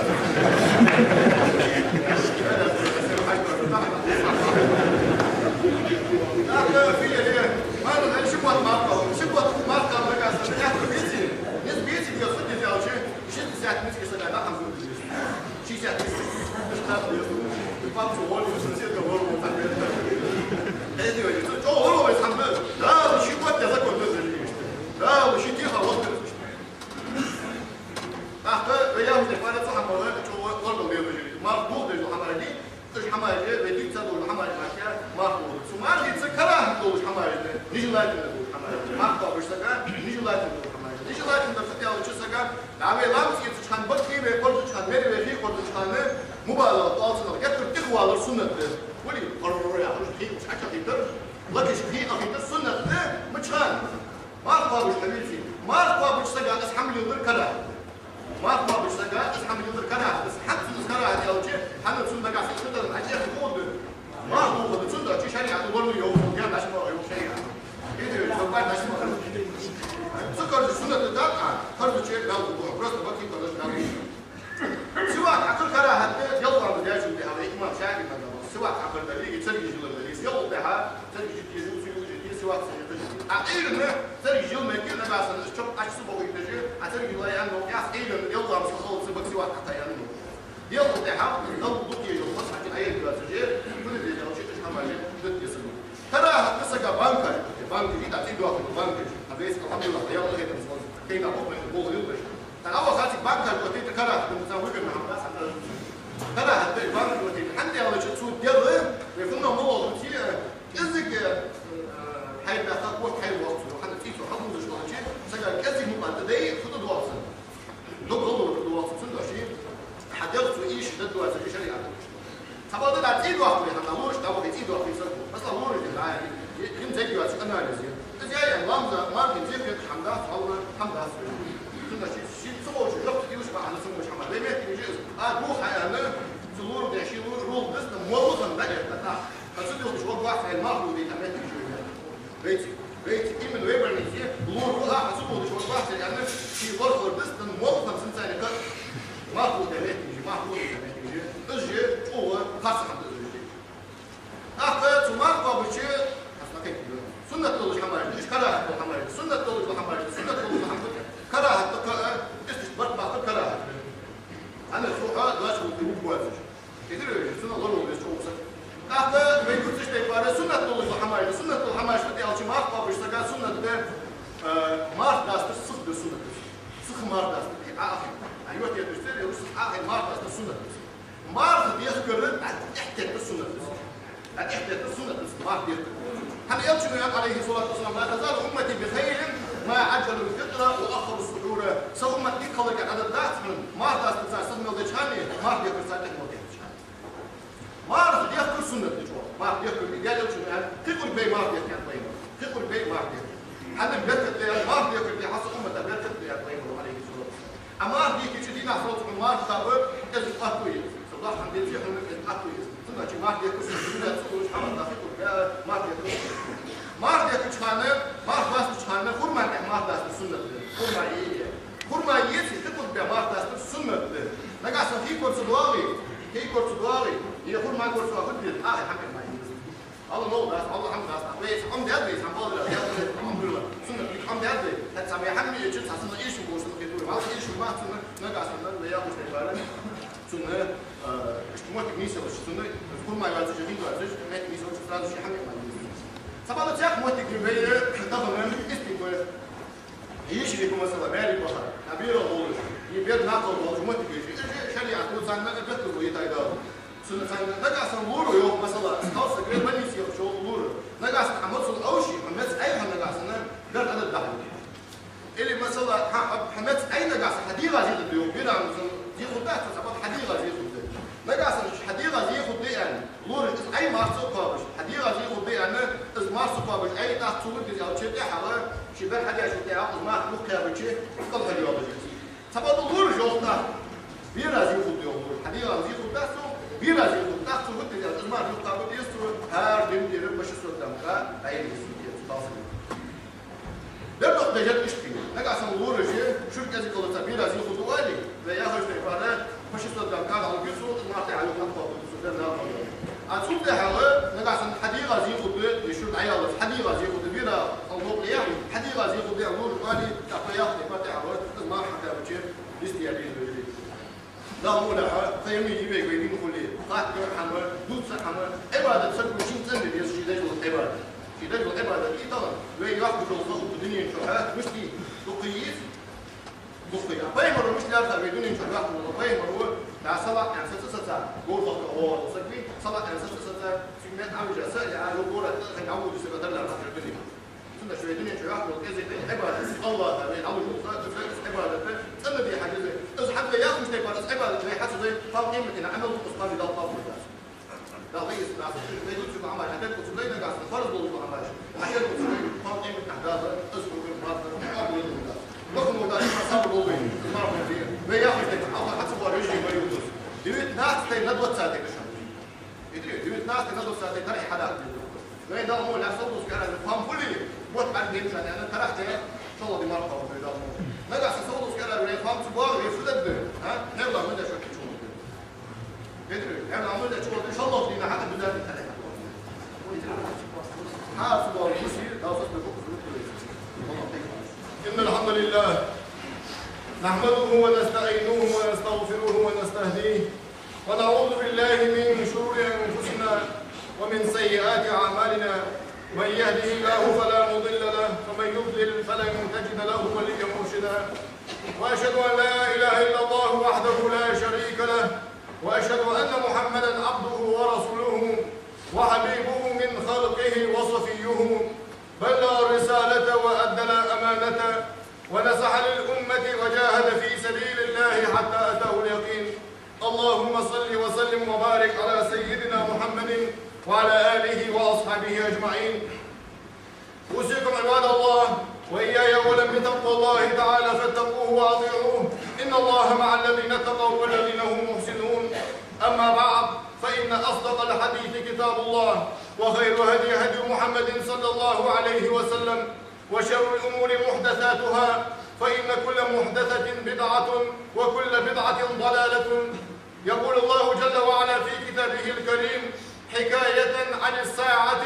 ДӀа вай ламаз эцача хана, бакъ хий вай кхорзача хана, мер вай хий кхорзача хана, мубалагӀа оал цунах, геттара тӀехвалар суннат да. Вали, гӀорр яхаш, хий уж хьачахийтар, лакаш хий ахийтар суннат да, мича хана? Марха кхоабаш хьавеце. Марха кхоабача сага из хӀама леладар карахӀат да. Марха кхоабача сага из хӀама леладар карахӀат да. ХӀанз цунна из карахӀат аьлча, хӀана цунна нагахьа санна хӀама хьачуяхар ховргда? Марха дохаргда, цудухьа шариӀато лоралу йоах, гаьна дӀа ма йоах шариӀато. Ца карзача суннат да, а карзача бӀаргадоха, просто бакъ хий карзача бӀаргадоха. Сивак хьакхар карахӀат да, ялх ламаз даьчул тӀехьагӀа, имам ШафиӀий мазхӀабе сивак хьакхар дале, е царгаш йилар дале, из ялх тӀехьа, царгаш йита еза, цу юкъе йита еза, сивак ца йита еза. А Ӏуйранна царгаш йила мегаргда, нагахьа санна из чоп Ӏочу ца бохуйташ, а царгаш йилла аьнна, яц Ӏуйранна ялх ламаз хьахилалца бакъ сивак хьакха аьнна. Ялх тӀехьа, далла дукха еза, масхьача Ӏайха доацаш, фуд из аьлча, уж хӀамаш дита деза. КарахӀат да сага банкаш, банкаш, ида цӀи доаккхаш, банкаш. Хьа вайца, алхьамдулиллахӀ, ялх лахетам сон, кхайна боху, болх лелабеш. ТӀаккха ваха цига банкаш оттийта карахӀат да, цхьа вугар хӀама дац, хӀама дац. КарахӀат да банкаш оттийта. ХӀана аьлча цу дегӀа, вай фуннагӀа ма лоалахь, цу, э, кӀезига, э, хьай баьхка, корта хьай воккха цо, хӀана цӀий цо хьалузаш валча, сага кӀезига мукъа тӀадайя, фу тӀадоагӀа цунна? Дог гӀалгӀа тӀадоагӀа цунна, цудухьа хьа дегӀ цо ийша дергдоацаш шариӀато. Цхьабакъда дӀа цӀий доаккхаре хӀама, лораша дӀавахе цӀий доаккхаре саг ва. Масала, лораш дин дӀа, хӀама ца йоацаш анализ е. Из яь, ламаза, мархий цӀий хет хӀама дац, хьална хӀама дац. Цудухьа ший, ший ца ховш, жоп ца дувш, бахьана ца ховш хӀама. Вай меттигаш из, а, духьа аьнна, цу лора ден ший лора, лора дисна, молла хӀама да, э, тӀаккха. Ткъа цу духьа воккха вац, хьай марха лора ден меттигаш я. Вайци, вайци, именно вай больнице лора ва, а, цу лора деш вац, вац, аьнна, ший лорхор дисна, молла хӀама синцайна кхы. Марха лора ден меттигаш, марха лора ден меттигаш. Из же чӀоагӀа харц хӀама да из же. ТӀаккха цу марха кхоабача, хьасна кхайкаду. Суннат долаш хӀамаш да, уж карахӀат дола хӀамаш да, суннат долаш дола хӀамаш да, суннат долаш дола хӀама да. КарахӀат да кхы, а, иштта барт баккхар карахӀат да. ХӀана, цу хьа дош хӀама да, вуг вацаш. Хетар вай, цунах лоравала веза чӀоагӀа саг. ТӀаккха вай дувцаш тайпара суннат долаш дола хӀамаш да, суннат дола хӀамаш да аьлча, марха кхоабача сага суннат да, э, марха дастар сиха дар суннат да. Сиха марха дастар, Ӏоахийта. А йоах теташ церера, сиха Ӏоахийта марха дастар суннат да. Марха дехкар дӀатӀехьатетта суннат да. ДӀатӀехьатетта суннат да марха дехкар. ХӀана аьлча, Элчано йоах, عليه الصلاة والسلام: «لا تزال أمتي بخير ما عجلوا الفطر وأخروا السحور». Са уммат дика хиларга Ӏадат дац хьона, марха дастар цар сиха мел деча хана, марха дехкар цар тӀехьа мел дехача хана. Марха дехкар суннат да чӀоагӀа. Марха дехкар, Даьла Элчано аьннад, кхы къурбей марха дехка аьннад пайхамара. Кхы къурбей марха дехкар. ХӀана беркат да аьнна, марха дехкар да хьона са уммата беркат да аьннад пайхамара, عليه الصلاة والسلام. А марха дехкача дийнахьа сроцу хьона марха кхаба, кӀезига къахьийгад. Са дохьан деций хьона, кӀезига къахьийгад. Цудухьа марха дехкар суннат да, ца луш хӀама да, кхы къурбей марха дехкар. Марха дехкача хана, марха дастача хана хурмай тӀехьа марха дастар суннат да. Хурмай е. Хурмай еце, кхы къурбей марха дастар суннат да. Нагахьа санна хий корца доагӀе, хий корца доагӀе, е хурмай корца доагӀе, хӀама деза, Ӏоахийта хӀама ма деза. Алла новкъа дац, Алла хӀама дац, вай хӀама даьд вай, хӀама балар, алхьамдулиллахӀ, суннат хӀама даьд вай, хӀаьта цхьа вай хӀама мича, цхьа санна ийша болаш хӀама хетар вай, валла ийша ма дац цунна, нагахьа санна вай яхаш тайпара, цунна, э, иштта моттиг нийсъелча, цунна хурмай йоацаш, хий доацаш, моттиг нийсъелча, сразу ший хӀама ма деза. Цхьабакъда цхьа моттиг вай, э, тахан истигӀфар. Йишрикъ, масала, маьре бахар, а, берал долаш, е бер накъал долаш, моттигаш, уж шариӀато царна бехказло йитай Дала. Цунна царна нагахьа санна лора йоах, масала, кхалсаг больнице яхача лора. Нагахьа санна хьа моцал овше, хьа мец Ӏайха нагахьа санна, бер Ӏадат дахьа. Или, масала, хьа, хьа мец Ӏай нагахьа санна, хьа дегӀа зе хургда йоах, бера, масала, зе хургдац, цхьабакъда хьа дегӀа зе хургда. Нагахьа санна хьа дегӀа зе хургда аьнна, лораш из Ӏай марха ца кхоабаш, хьа дегӀа зе хургда аьнна, из марха ца кхоабаш Ӏай, тӀаккха цо фуд деза аьлча, тӀехьагӀа, ший бер хьадеш тӀехьагӀа, из марха юхакхаьбача, кӀалхара йоагӀаш я из. Цхьабакъда лораш йоах тӀаккха, бера зе хургда йоах лораш, хьа дегӀа зе хургдац цо, бера зе хургда, тӀаккха цо фуд деза аьлча, из марха юхакхаба деза цо, хӀара дийнахьа тӀера по шестьсот грамм кхаба деза цо, кхалсага. Бер дукха дажар иштта хиннад. Нагахьа санна лораш, шура кӀезига хиларца бера зе хургда оале, вай яхаш тайпара, по шестьсот грамм кхаба хьалгуцу, из марха тӀехьа юхакхоабаргда цо, бер дала ма йоагӀа. А цул тӀехьагӀа, нагахьа санна хьа дегӀа зе хургда, е шура дӀаяллалца, хьа дегӀа зе хургда, бера хьал новкъа лехь, хьа дегӀа зе хургда аьнна лораш оале, тӀаккха яхаш тайпара тӀехьагӀа, из марха хьакхаьбача, йисте яр из вежарий. Дала мукъ лахь, кхы иман я вайга вай дин хуле, хаттар хӀама, дувца хӀама, Ӏибадат саго шийна цӀена де деза, ший деш дола Ӏибадат. Ший деш дола Ӏибадат, и тахан вай йоаккхаш йола халкъ дунен чухь мишта я, дукха йий из? Дукха я. Пайхамаро мишта лаьрхӀа вай дунен чухь йоаккхаш йола, пайхамаро, да, салаӀа аьнна саца, саца, говр хьалха гӀо вола саг вий, салаӀа аьнна саца, саца, цуьнга мел Ӏовижа, са а яа, йола говра тӀа хинна дӀаводаш саг а дарла хьакхар дунен. Цудухьа вай дунен чухь йоаккхаш йола кӀезига Ӏибадат, АллахӀа вайна Ӏовижа йола, из Ӏибадат, цӀена Кхоана къематдийнахьа Ӏамал дукха къам Далла къоабалдергдац. Далла из дац, вай дувцача Ӏамал хьатӀакхувсаш вай, нагахьа санна фарз долаш дола Ӏамал. ХьатӀакхувсаш вай, кхоана къематдийнахьа Дала из хургва, марха, къоабалдергдац. Лакха волча Дала сабар лолда вайна, марха вай. Вай яхаш дерг, Аллахӏ хьацабар веший вай юхус. Девятнадцатый на двадцатый кашан. Итри, девятнадцатый на двадцатый тархь хьадаккха деза. Вай Далла мол, я савдус кара, фам хули, вот ар дем шан, я тарахь дем, шалла ди марха вай Далла мол. Нагахьа санна савдус кара, вай фам цу богу, вай фу дадда, а? Хьерла ма да шо кичун. Итри, хьерла ма да чу, шалла дина хьада бизар тархь. Хьа цу богу, муси, Далла савдус кара. إن الحمد لله نحمده ونستعينه ونستغفره ونستهديه ونعوذ بالله من شرور أنفسنا ومن سيئات أعمالنا. من يهده الله فلا مضل له ومن يضلل فلن تجد له وليا مرشدا. وأشهد أن لا إله إلا الله وحده لا شريك له وأشهد أن محمدا عبده ورسوله وحبيبه من خلقه وصفيه بلغ الرسالة وأدى الأمانة ونصح للأمة وجاهد في سبيل الله حتى أتاه اليقين. اللهم صل وسلم وبارك على سيدنا محمد وعلى آله وأصحابه أجمعين. أوصيكم عباد الله وإياي أولا بتقوى الله تعالى فاتقوه وأطيعوه. إن الله مع الذين اتقوا والذين هم محسنون. أما بعد، فإن أصدق الحديث كتاب الله، وخير هدي هدي محمد صلى الله عليه وسلم، وشر الأمور محدثاتها، فإن كل محدثة بدعة، وكل بدعة ضلالة. يقول الله جل وعلا في كتابه الكريم حكاية عن الساعة: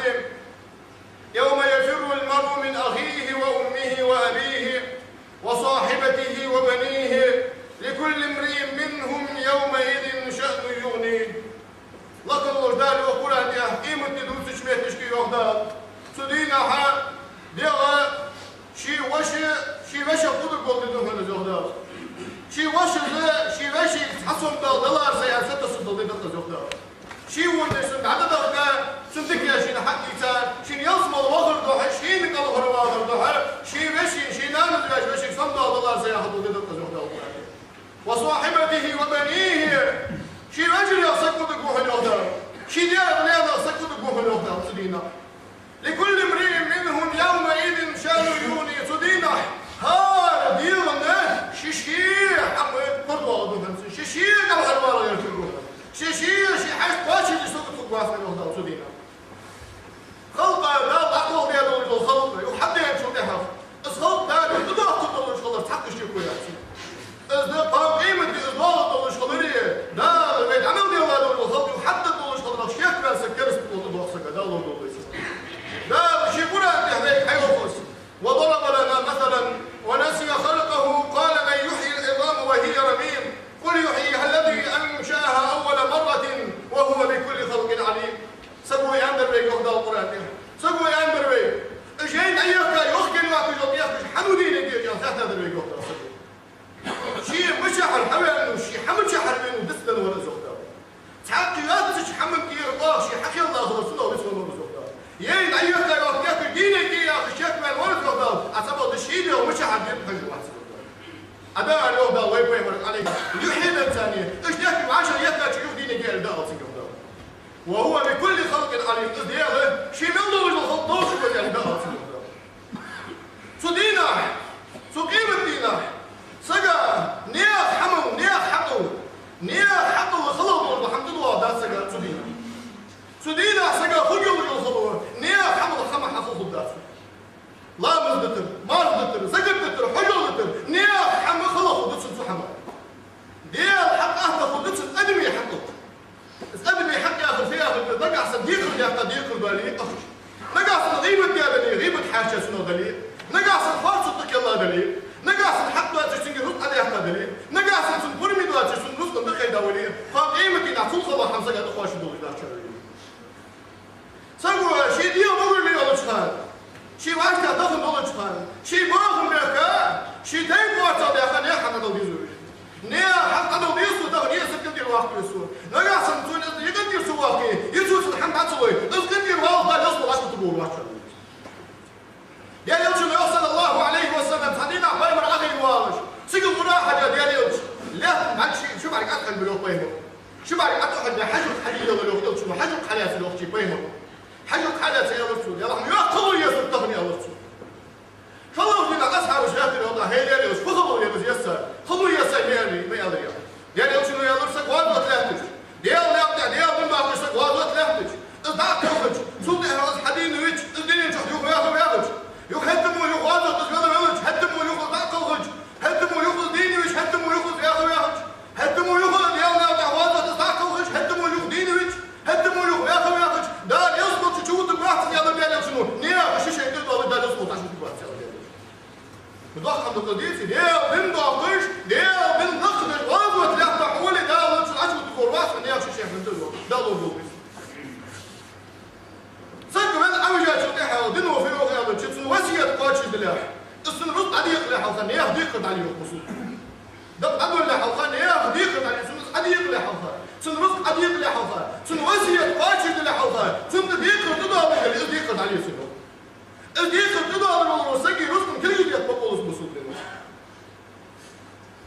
يوم يفر المرء من أخيه وأمه وأبيه وصاحبته وبنيه لكل امرئ منهم يومئذ شأن يغنيه. Лакха волча Дала йоах Къуръан тӀа, къематди дувцача метташка йоах Дала. Цу дийнахьа дегӀа ший воша, ший вешийх кхувргволаш да хьона из, йоах Дала. Ший вошас ший вешийга цхьа сом дола далар са яр сатасса дола да из, йоах Дала. Ший вон деш цунна дӀадахка, цун дика яр шийна хьадийца, шийна ялсмала вахар духьа, шийна кӀалхарвалар духьа, ший веший, ший нанас веш вешийга сом дола далар са яха дола да из, йоах Дала. وصاحبته وبنيه. Ший вежарах саг кхувргва хьона, йоах Дала. Ший даь-наьнах саг кхувргва хьона, йоах Дала, цу дийнахьа. لكل امرئ منهم يومئذ شأن يغنيه. Цу дийнахьа хӀара дегӀана ший-ший хӀама кхоачаргдолаш да хьона, ший-ший кӀалхарвала гӀертаргва хьона. Ший-ший, ший хьашт кхоачашде саг кхувргвац хьона, йоах Дала, цу дийнахьа. Халкъа Дала дӀакхалхадаь долаш дола халкъ, юха хьаденачул тӀехьагӀа, из халкъ Дала тӀадоаккхаргдолаш хилар цхьаккха шеко яц. Из да, кхоана къематди из доагӀаргдолаш хилар, Дала вай Ӏамал дилла долаш дола халкъ юха хьадаргдолаш хиларах шекваьнна саг кераста ло тӀадоагӀа сага, Дала лорадолда вай. Дала ший Къуръан тӀа вайга хьайоах из: وضرب لنا مثلا ونسي خلقه قال من يحيي العظام وهي رميم قل يحييها الذي أنشأها أول مرة وهو بكل خلق عليم. Саго аьннадар вайга, йоах Дала Къуръан тӀа. Саго аьннадар вайга: уж яйна дӀаехка, йохкаенна йоацаш йола тӀехкаш хьан ва дийна кӀезига, аьнна, хаьттадар вайга, йоах Дала, саго. Ше мичахьара хьавенав, ше хьа мичахьара венав дицденна вар из, йоах Дала. Цхьаккха йоацача хӀаман тӀера оаха ше хьакхелла хилар цунах вицвенна вар из, йоах Дала. Яйна дӀаехка, йоах, тӀехкаш дийна кӀезига яхаш чекхваьнна вар из, йоах Дала. А цхьабакъда ший дегӀ мичахьара дена хьожаш вац, йоах Дала. Ӏа да аьлар, йоах Дала, вай пайхамарга, Ӏалайхи, юхьи, дацани, уж тӀехкаш вӀашагӀъехкача юха дийна кӀезига да аьлар цунга, йоах Дала. وهو بكل خلق عليم. Из Даьла ший мел долаш дола халкъ долча базар да аьлар цунга. Цу дийнахьа, цу къематдийнахьа сага наьха хӀамал, наьха хьакъал, наьха хьакъал хала долаш дола хӀама тӀадоагӀаргдац сага цу дийнахьа. Цу дийнахьа сага хургйолаш йола хало наьха хӀамал хӀама хьахулхургдац. Ламаз дитар, марха дитар, закат дитар, хьажол дитар, наьха хӀама хала хургда цун цу хӀамах. Даьла хьакъ атта хургда цун адамий хьакъал. Из адамий хьакъ яхар фу яхар да? Нагахьа санна декхар даьккха декхар дале, ахча. Нагахьа санна гӀийбат даь дале, гӀийбат хьаьрча цунах дале. Нагахьа санна харцо тӀакхелла дале. Нагахьа санна хьакъ доацаш цунга рузкъа даьккха дале. Нагахьа санна цун пурам доацаш цунна рузкъа тӀакхайда вале. Кхоана къематдийнахьа цул хала хӀама сага тӀакхоачаш долаш дац. Саго ший дегӀ могарло йолча хана, ший вӀаштӀехьа тахан долча хана, ший бахам бехка, ший тайпа орцах даьха наьха хӀама дала деза вай. Наьха хӀама дала деза тахан, е саг къинтӀера ваккха веза. Нагахьа санна цунна из е къинтӀера ца ваккхе, е цо цунна хӀама дӀа ца лой, из къинтӀера валлалца ялсмала вӀашагӀтӀабовла вац. Даьла Элчано йоах, صلى الله عليه وسلم, цхьан дийнахьа пайхамар Ӏохайна воалаш, цига гӀура хьежжа, Даьла Элча, лаьтта бӀарг ши, ши бӀарг аз Хьан бирох пайхамар. Ши бӀарг ӀотӀахьардаь хьажа юха хьадийцар йоах элчано, хьажа юха хьалаьцар йоах ший пайхамар. Хьажа юха хьалаьцар аьлар цо, Даьла хьона, йоккха хало езар тахан аьлар цо. ШоллагӀча дийнахьа асхьабаша хаьттар йоах, хӀай Даьла элча, фу хало езар, еза саг? Хало еза саг ма аьлар, ма аьлар йоах. Даьла элчано аьлар, саг гӀазоте лаьттача, Даьла наькъа тӀа Даьла дин бахаш саг гӀазоте лаьттача, из дӀакхалхача, цул тӀехьагӀа из хьадийна веча, из дунен чу юха ваьха ваьхача, юха хӀаьта мо юха гӀазоте из вела велча, хӀаьта мо юха из дӀакхалхача, хӀаьта мо юха из дийна веча, хӀаьта мо юха из ваьха ваьхача, хӀаьта мо юха Даьла наькъа тӀа гӀазоте из дӀакхалхача, хӀаьта мо юха дийна веча, хӀаьта мо юха ваьха ваьхача, Дала ялсмале чу чувутаргвац из аьлар Даьла элчано, наьха ши шай тӀа доаллаш Дала ялсмале чу чувутаргвац аьлар Даьла элчано. Доккха хӀама да-кх из, деций, Даьла дин доаккхаш, Даьла дин дакхадеш гӀазоте лаьттача хьо вале, Дала цу Ӏачу духар вац, наьха ши шай хӀама да, Дала лорадолда веза. Саг венна Ӏовижачул тӀехьагӀа, дино фу йоах аьлча, цун васкет кхоачашдалехь, из цун рузкъа дӀадекъале хьалха, наьха декхар дӀале йоах бусулба. Дакъа дӀадолале хьалха, наьха декхар дӀале, цун рузкъа дӀадекъале хьалха, цун рузкъа дӀадекъале хьалха, цун васкет кхоачашдале хьалха, цунна декхар тӀадоаллаш дале, из декхар дӀале цун йоах. Из декхар тӀадоаллар волча сага рузкъан кулгаш детта бокъо луц бусулба дино.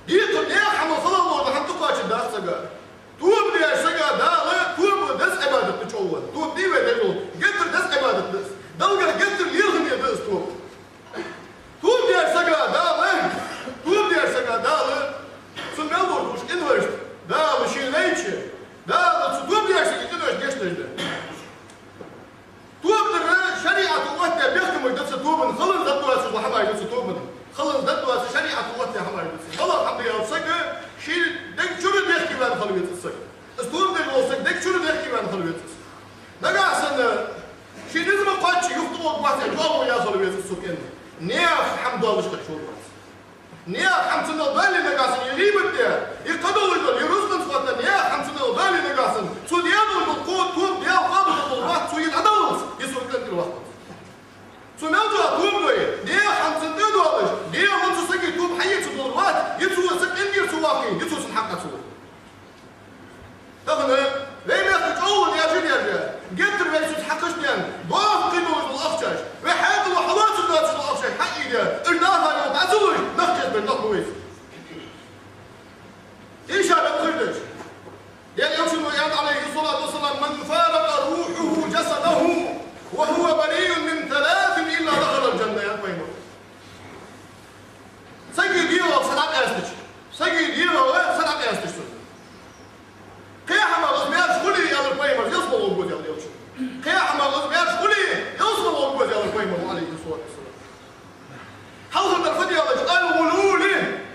Декхар, наьха хӀамал халал дола хӀама тӀакхоачаргдац сага. Тоба деш сага Дала, тоба деза Ӏибадат да чӀоагӀа. Тоба дий вай деш дола, геттара деза Ӏибадат да из. Далла геттара лерхӀаме да из тоба. Тоба деш сага Дала, тоба деш сага Дала, цун мел дола къинош Дала шийна лайча, Дала цу тоба деш сага къинош гешт деш да. Тоба дар шариӀато оттадаь бехкамаш да цу тобан, халонца дӀадоацаш дола хӀамаш да цу тобан. Халонца дӀадоацаш шариӀато оттадаь хӀамаш да цу. ХӀаллакьхӀама да аьлча, саг ший дег чура дехке ваьнна хила веза саг. Из тоба деш вола саг дег чура дехке ваьнна хила веза. Нагахьа санна ший низ ма кхоачча юхатӀавоагӀаргвац, чӀоагӀо яь хила веза цу кӀен. Наьха хӀама доаллаш хила веза. Наьха хӀама цунна доале нагахьа санна, е гӀийбат де, е кхыдолаш дола, е рузкъанца хоттаденна, наьха хӀама цунна доале нагахьа санна, цо даь дола кхо тоба Даьла къоабалдергдолаш вац, цо е дӀадаллалца, е сога кӀантӀера ваккхалца. Цо мел дола тоба да, наьха хӀама цунна тӀадоалаш, Даьла цу сага тоба хьаэцаргдолаш вац, е цо саг кӀантӀера ца ваккхе, е цо цун хьакъ ца лу. Тахан вай мехка чӀоагӀа деш а деш, геттара вай цунца хьакхаш а даьнна, доккхий долаш дола ахчаш, вай хьаькъало хьалоацаргдоацаш дола ахчаш хьаийдеш, уж наха юха дӀа ца луш, нах кхетабе нах ба вайца. Тийша белхаш деш. Даьла Элчано аьннад, عليه الصلاة والسلام: «من فارق روحه جسده وهو بريء من ثلاث إلا دخل الجنة», аьннад пайхамара. Сага дегӀах са дӀакъаьстача, сага дегӀах са дӀакъаьстача цун. Кхы хӀамах из маьрша хуле, аьлар пайхамара, ялсмале гӀоргва из, аьлар Элчано. Кхы хӀамах из маьрша хуле, ялсмале гӀоргва из, аьлар пайхамара, عليه الصلاة والسلام. Хьалхардар фу да аьлча, الغلول,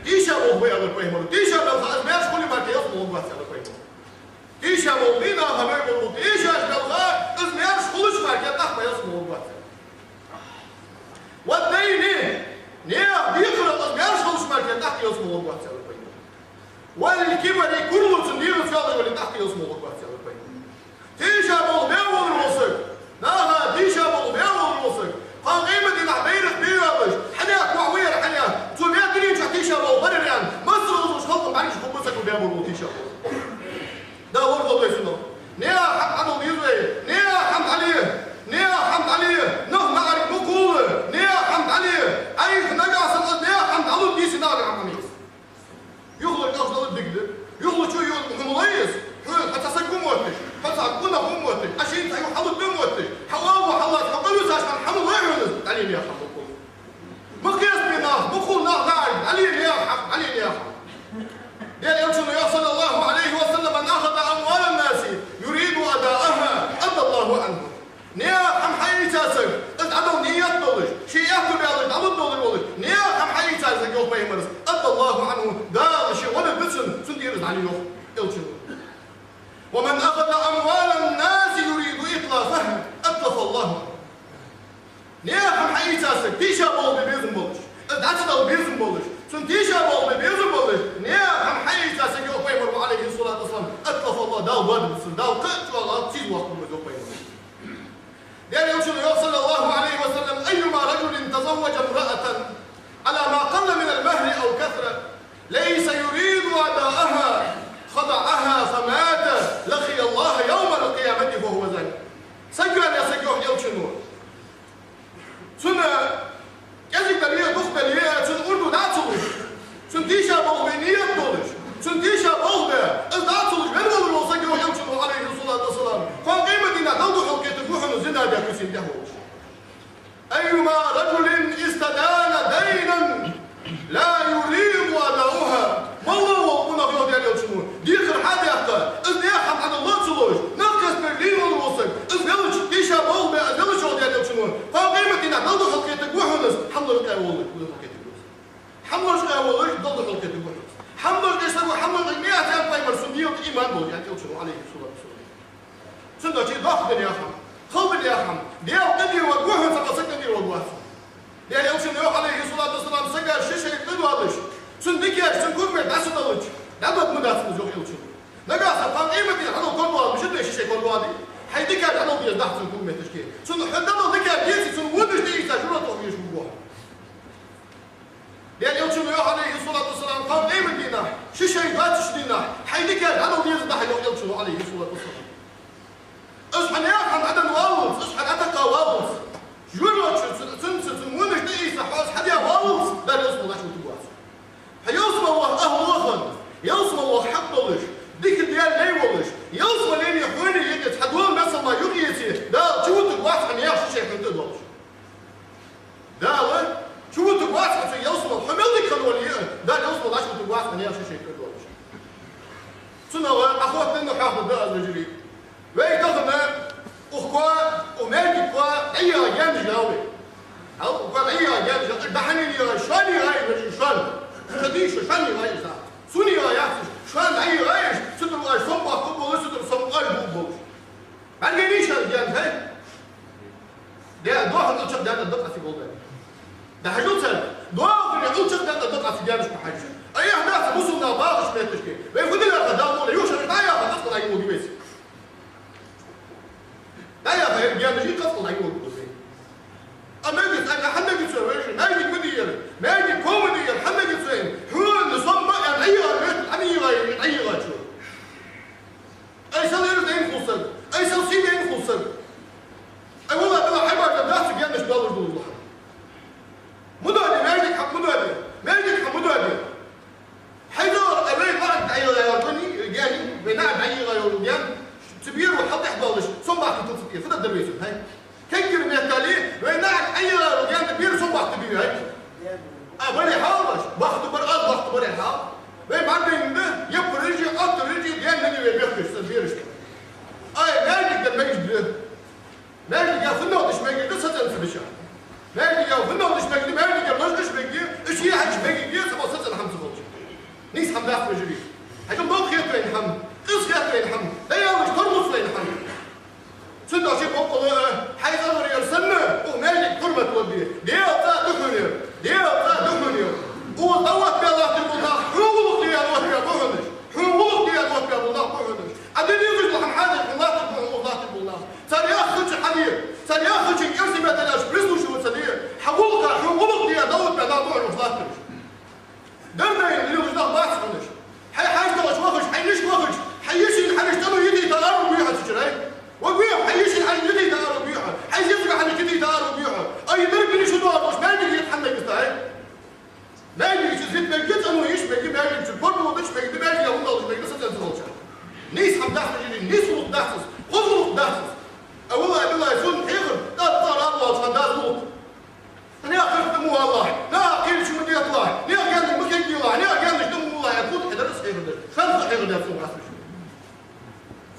тийша болх ба, аьлар пайхамара. Тийша болх, из маьрша хуле мара ялсмале гӀоргвац, аьлар пайхамара. Тийша болх ба, наха мел бола тийша болх, из маьрша хулаш мара тӀаккха ялсмале гӀоргвац. والدين, наьха декхарал из маьрша хулаш мара тӀаккха ялсмале гӀоргвац, аьлар пайхамара. والكبر, курал цун дегӀаца йоаллаш вале, тӀаккха ялсмале гӀоргвац, аьлар пайхамара. Тийша болх бе волаш вола саг, наха тийша болх бе волаш вола саг, кхоана къематдийнахьа байракх бе йоаллаш, хьанех вахь ваяр хьанех, цо бе дунен чу тийша болх барар аьнна, массаза долча халкъа бӀаргаш хургба сага бе болаш вола тийша болх. Дала лорадолда вай цунах. Наьха хӀама дӀадала деза вай, наьха хӀама дӀале, наьха хӀама дӀале, нах маӀарга ма кхувла, наьха хӀама дӀале, Ӏайха нагахьа санна из наьха хӀама дӀалургдий, наха хӀама ма йий из. Юхалург ахча далургдий? Юхалучо йола хӀама лой из? Хьо, хьо цхьа саг ва мотташ, хьо цхьа къонах ва мотташ, Ӏа шийна цхьа юха хьалургда мотташ, хьа оагӀув хьаллаца, хьо къа висача хана хӀама лой хьона из? ДӀале наьха хӀама, ма кхувла. Ма кхестабе нах, ма кхувла нах маӀарга, дӀале наьха хӀама, дӀале наьха хӀама. Даьла Элчано йоах, صلى الله عليه وسلم: «من أخذ أموال الناس يريد أداءها أدى الله عنه». Наьха хӀама хьаийца саг, из дӀадала ният долаш, ший аьттув баьлча дӀалургдолаш волаш, наьха хӀама хьаийца саг, йоах пайхамара, أدى الله عنه, Дала ше валар да цунна, цунна тӀера из дӀале, йоах Элчано. «ومن أخذ أموال الناس يريد إتلافها أتلف الله عنه». Наьха хӀама хьаийца саг, тийша болх бе безам болаш, из дӀа ца дала безам болаш, цунна тийша болх бе безам болаш, наьха хӀама хьаийца саг, йоах пайхамара, عليه الصلاة والسلام, أتلف الله, Дала боадергда цунна, Дала кхы а чӀоагӀа сийсаз воаккхаргва из, йоах пайхамара. Даьла Элчано йоах, صلى الله عليه وسلم: «أيما رجل تزوج امرأة على ما قل من المهر أو كثر ليس يريد أداءها فدعها فمات لقي الله يوم القيامة وهو زان». Саг, аьнна, саг, йоах Элчано, цун кӀезига дале а, дукха дале а, цун урду дӀа ца луш, цун тийша болх бе ният долаш, цун тийша болх бе, из Хьамма къамаьл яц, пайхамар, цун дегӀа тӀа иман долаш, аьннад Элчано, Ӏалайхи ссалату вассалам. Цудухьа доккха дин яха хӀама, кхалбала яха хӀама, Даьла тӀадийрзаваргва хьона, цхьаккха саг тӀадийрзаваргвац хьона. Даьла Элчано йоах, Ӏалайхи ссалату вассалам, сага ши шай тӀадоалаш, цун дикаш, цун курмаш дӀа ца далча, дӀадода ма дац из, йоах Элчано. Нагахьа санна къематдийнахьа хьанал кӀордадоалаш, мишта ши шай кӀордадоал, хьай дикаш хьанал деза дахьа цун курматашка. Цун хьанал дикаш деций, цун вонаш тӀаийца, жожагӀате везаш варгва хьо. Даьла Элчано йоах, Ӏалайхи ссалату вассалам, къематдийнахьа ши шай доацача дийнахьа хьай дикаш хьанал деза дахьа, йоах Элчано, Ӏалайхи ссалату вассалам. Из хьона яха хӀама хьаденна валлалца, из хьона тӀатакха валлалца, жожагӀате цун, цун, цун вонаш тӀаийца хьо из хьадаь валлалца, Даьла, ялсмале дӀачувутаргвац. Хьо ялсмале ваха ахӀла волаш, ялсмале ваха хьакъ долаш, дика Даьла лай волаш, ялсмален хьона юкъе цхьа дола масал мара юкъе еце, Дала чувутаргвац хьона яха ши шай хьона тӀадоалаш. Дала чувутаргвац хьо цу ялсмале, хьо мел дика хинна вале а, Дала ялсмале дӀачувутаргвац хьона яха ши шай тӀадоалаш. Цунах Ӏахоттаденна хьоахаду аз, вежарий. Вай тахан укх коа, укх маьждига коа дӀайийгӀа гаьнаш я вай. Хьал, укх коа дӀайийгӀа гаьнаш я, уж дӀахьанна йийгӀай, шоана йийгӀай, вежарий, шоана. Ца дийша, шоана йийгӀай уж. Цунна йийгӀа яц уж, шоана дӀайийгӀай уж, цу тӀара оаш сомабаккха болаш, цу тӀара сома оаш бу болаш. БӀаргайайша уж гаьнаш, хӀай? Даьра, доахан Ӏилча даьнна дакъа ца болда. Да хьажал царна. Доахан Ӏилча даьнна дакъа ца гаьнаш ма хьажа. Ай, яхь дац бусалба нах бахача метташка. Вай фу дилар-кх, Дала мула, юха шоаш дӀаяха, къаскъал дӀайолалургья вайца. ДӀаяха, ер гаьнаш, къаскъал дӀайолалургья вай. А маьждиг, а хьа маьждиг цо, вежарий, маьждиг ма дий ер, маьждиг кхо ма дий ер, хьа маьждиг цо, хьона сома бакъ аьнна дӀайийгӀа, вежарий, дӀайийгӀа, дӀайийгӀачо. Айса лераш дайна хул саг, айса сий дайна хул саг. Ай, валлахӀи, валлахӀи, хьай бажа дац гаьнаш долаш долаш лаха. Мудади, маьждиг хьа мудади, маьждиг хьа мудади. Хьайза ай вай наӀарга дӀайийгӀа йола гаьна, вай наӀарга дӀайийгӀа йола гаьна, цу беро хьалтӀехьа доаллаш, сома баккха тилла ца тӀера, фу дергда вай цунна, хӀай? Кеггара меттел, вай наӀарга дӀайийгӀа йола гаьна, бера сома баккха тӀабий, хӀай? А, баре хьал оаш, бахта бар, аз бахта баре хьал. Вай бӀаргадайнад, яппараш а, оттараш а, гаьна ма дий вай бехкаш, цу берашта. Ай, маьждиг да, маьждиг да. Маьждига фуннагӀа деш мегаргда сацӀенца дича. Маьждига фуннагӀа деш мегаргда, маьждига лазаш мегаргда, уж хьакхаш мегаргда, цхьаккха сацӀена хӀама ца хилча. Нийса хӀама дац, вежарий. Хьажал, доккха хет вайна хӀама, къиза хет вайна хӀама, дӀаяллаш тарлуц вайна хӀама. Цудухьа ши боккъала, хьай цӀагӀара ер санна, укх маьждига хьурмат лургда. Даьла цӀа да хьона ер, Даьла цӀа да хьона ер. Укхаза дӀаоттабаь латташ бола нах, хьона гӀулакх де оттабаь ба хьона уж. Хьона гӀулакх де оттабаь бола нах ба хьона уж. Ӏа де дезаш дола хӀама хьадеш хьона латташ ба хьона укхаза латташ бола нах. Цар яхачох хьаде, цар яхачох кӀезига меттел аьлча прислушиваться де. Хьа гӀулакха, хьона гӀулакх де оттабаь нах ба хьона укхаза латтараш. Дар дайна лелаш нах бац хьона уж. Хьай хьаштагӀаш вахаш, хьай ниш вахаш, хьай йишийна хьанаш цӀено йитийта араваргвий хьо цу чура, хӀай? Варгвий хьо, хьай йишийна хьанаш йитийта араваргвий хьо, хьай зезага хьанаш йитийта араваргвий хьо? Ай, дарбанаш шу доагӀаш, маьждиге йита хьа мегиста, хӀай? Маьждиге чу зит мегий, цӀено йиш мегий, маьждиге чу пордув деш мегий, маьждиге хӀама долаш мегий, сацӀенца волча. Нийса хӀама дац, вежарий, нийса гӀулакх дац из, хоза гӀулакх дац из. А валлахӀи, биллахӀи, сона хьехар, тӀа, тӀа рагӀа волча хана дац гӀулакх. Наьха кхерта ма валалахь, наьха кхерача ма детталахь, наьха гаьнашка ма кегийлахь, наьха гаьнаш тӀа ма валалахь, аьнна, кхы хьедар аз хьехар дац, шоана хьехар дац, цун гӀасбиш.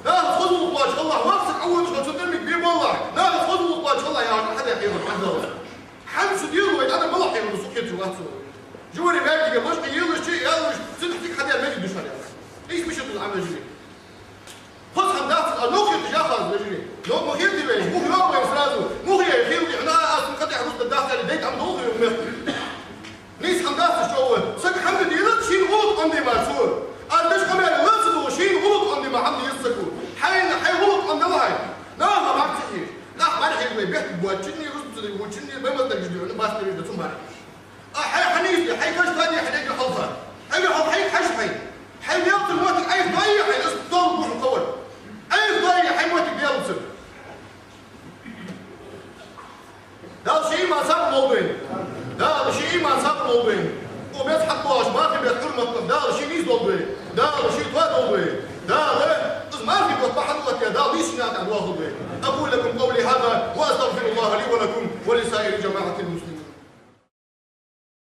Нахаца хоза гӀулакх лоацаш хилалахь, воккха саг Ӏоводаш хилча, цун тӀера мегаргболалахь, нахаца хоза гӀулакх лоацаш хилалахь, яхаш хьадаь хьехар хьадаллалц. Хьан цу дела вай дӀа да мала хьехар да, со кхеташ вац со. Жувара маьждиге лочкъа елаш, чу а яллаш, цу тӀехьа цига хьадаь маьждиг да шоана. Ийс мишта да Ӏа, вежарий? Хоза хӀама дац из, а новкъа хеташ яхар аз, вежарий. Новкъа ма хетий вай, мух йоагӀа вайна сразу. Мух яй хилди, хӀана аз цун кхатӀехьа рузба дац аьле, дайта Ӏа ма долхий вай мехка. Нийса хӀама дац из, чӀоагӀа. Саг хӀама де деза, шийна гӀулакх Ӏомаде мара цо. Аз деш къамаьл лаца дугӀу, шийна гӀулакх Ӏомаде мара хӀама де деза саго. Хьайна хьай гӀулакх Ӏомадала хьайна. Наха бӀарга ца хьежа. Нах бӀаргахьежа вай бехк боацачунна, рузба ца деш волчунна, баймаза дагаш дий хьона, баьстараш да цун бӀаргахьежа. А хьай хьанийсде, хьай каш тоае хьай эггара хьалха. Эггара хьалха хьай кхаьча хьайна. Хьай Даьлацара моттиг Ӏайха тоае хьайна, из тоалургва хьона кхавар. Ӏайха тоае хьай моттиг Даьлацара. Дала ший иман сабар лолда вайна. Дала ший иман сабар лолда вайна. Укх меза хьатӀадоагӀача мархий бетта хьурмат лу, Дала ший нийса долда вай. Дала ший тоадолда вай. Дала из мархий бутт бахьан долаш, Дала нийсача наха тӀа доахалда вай. أقول لكم قولي هذا وأستغفر الله لي ولكم ولسائر جماعة المسلمين.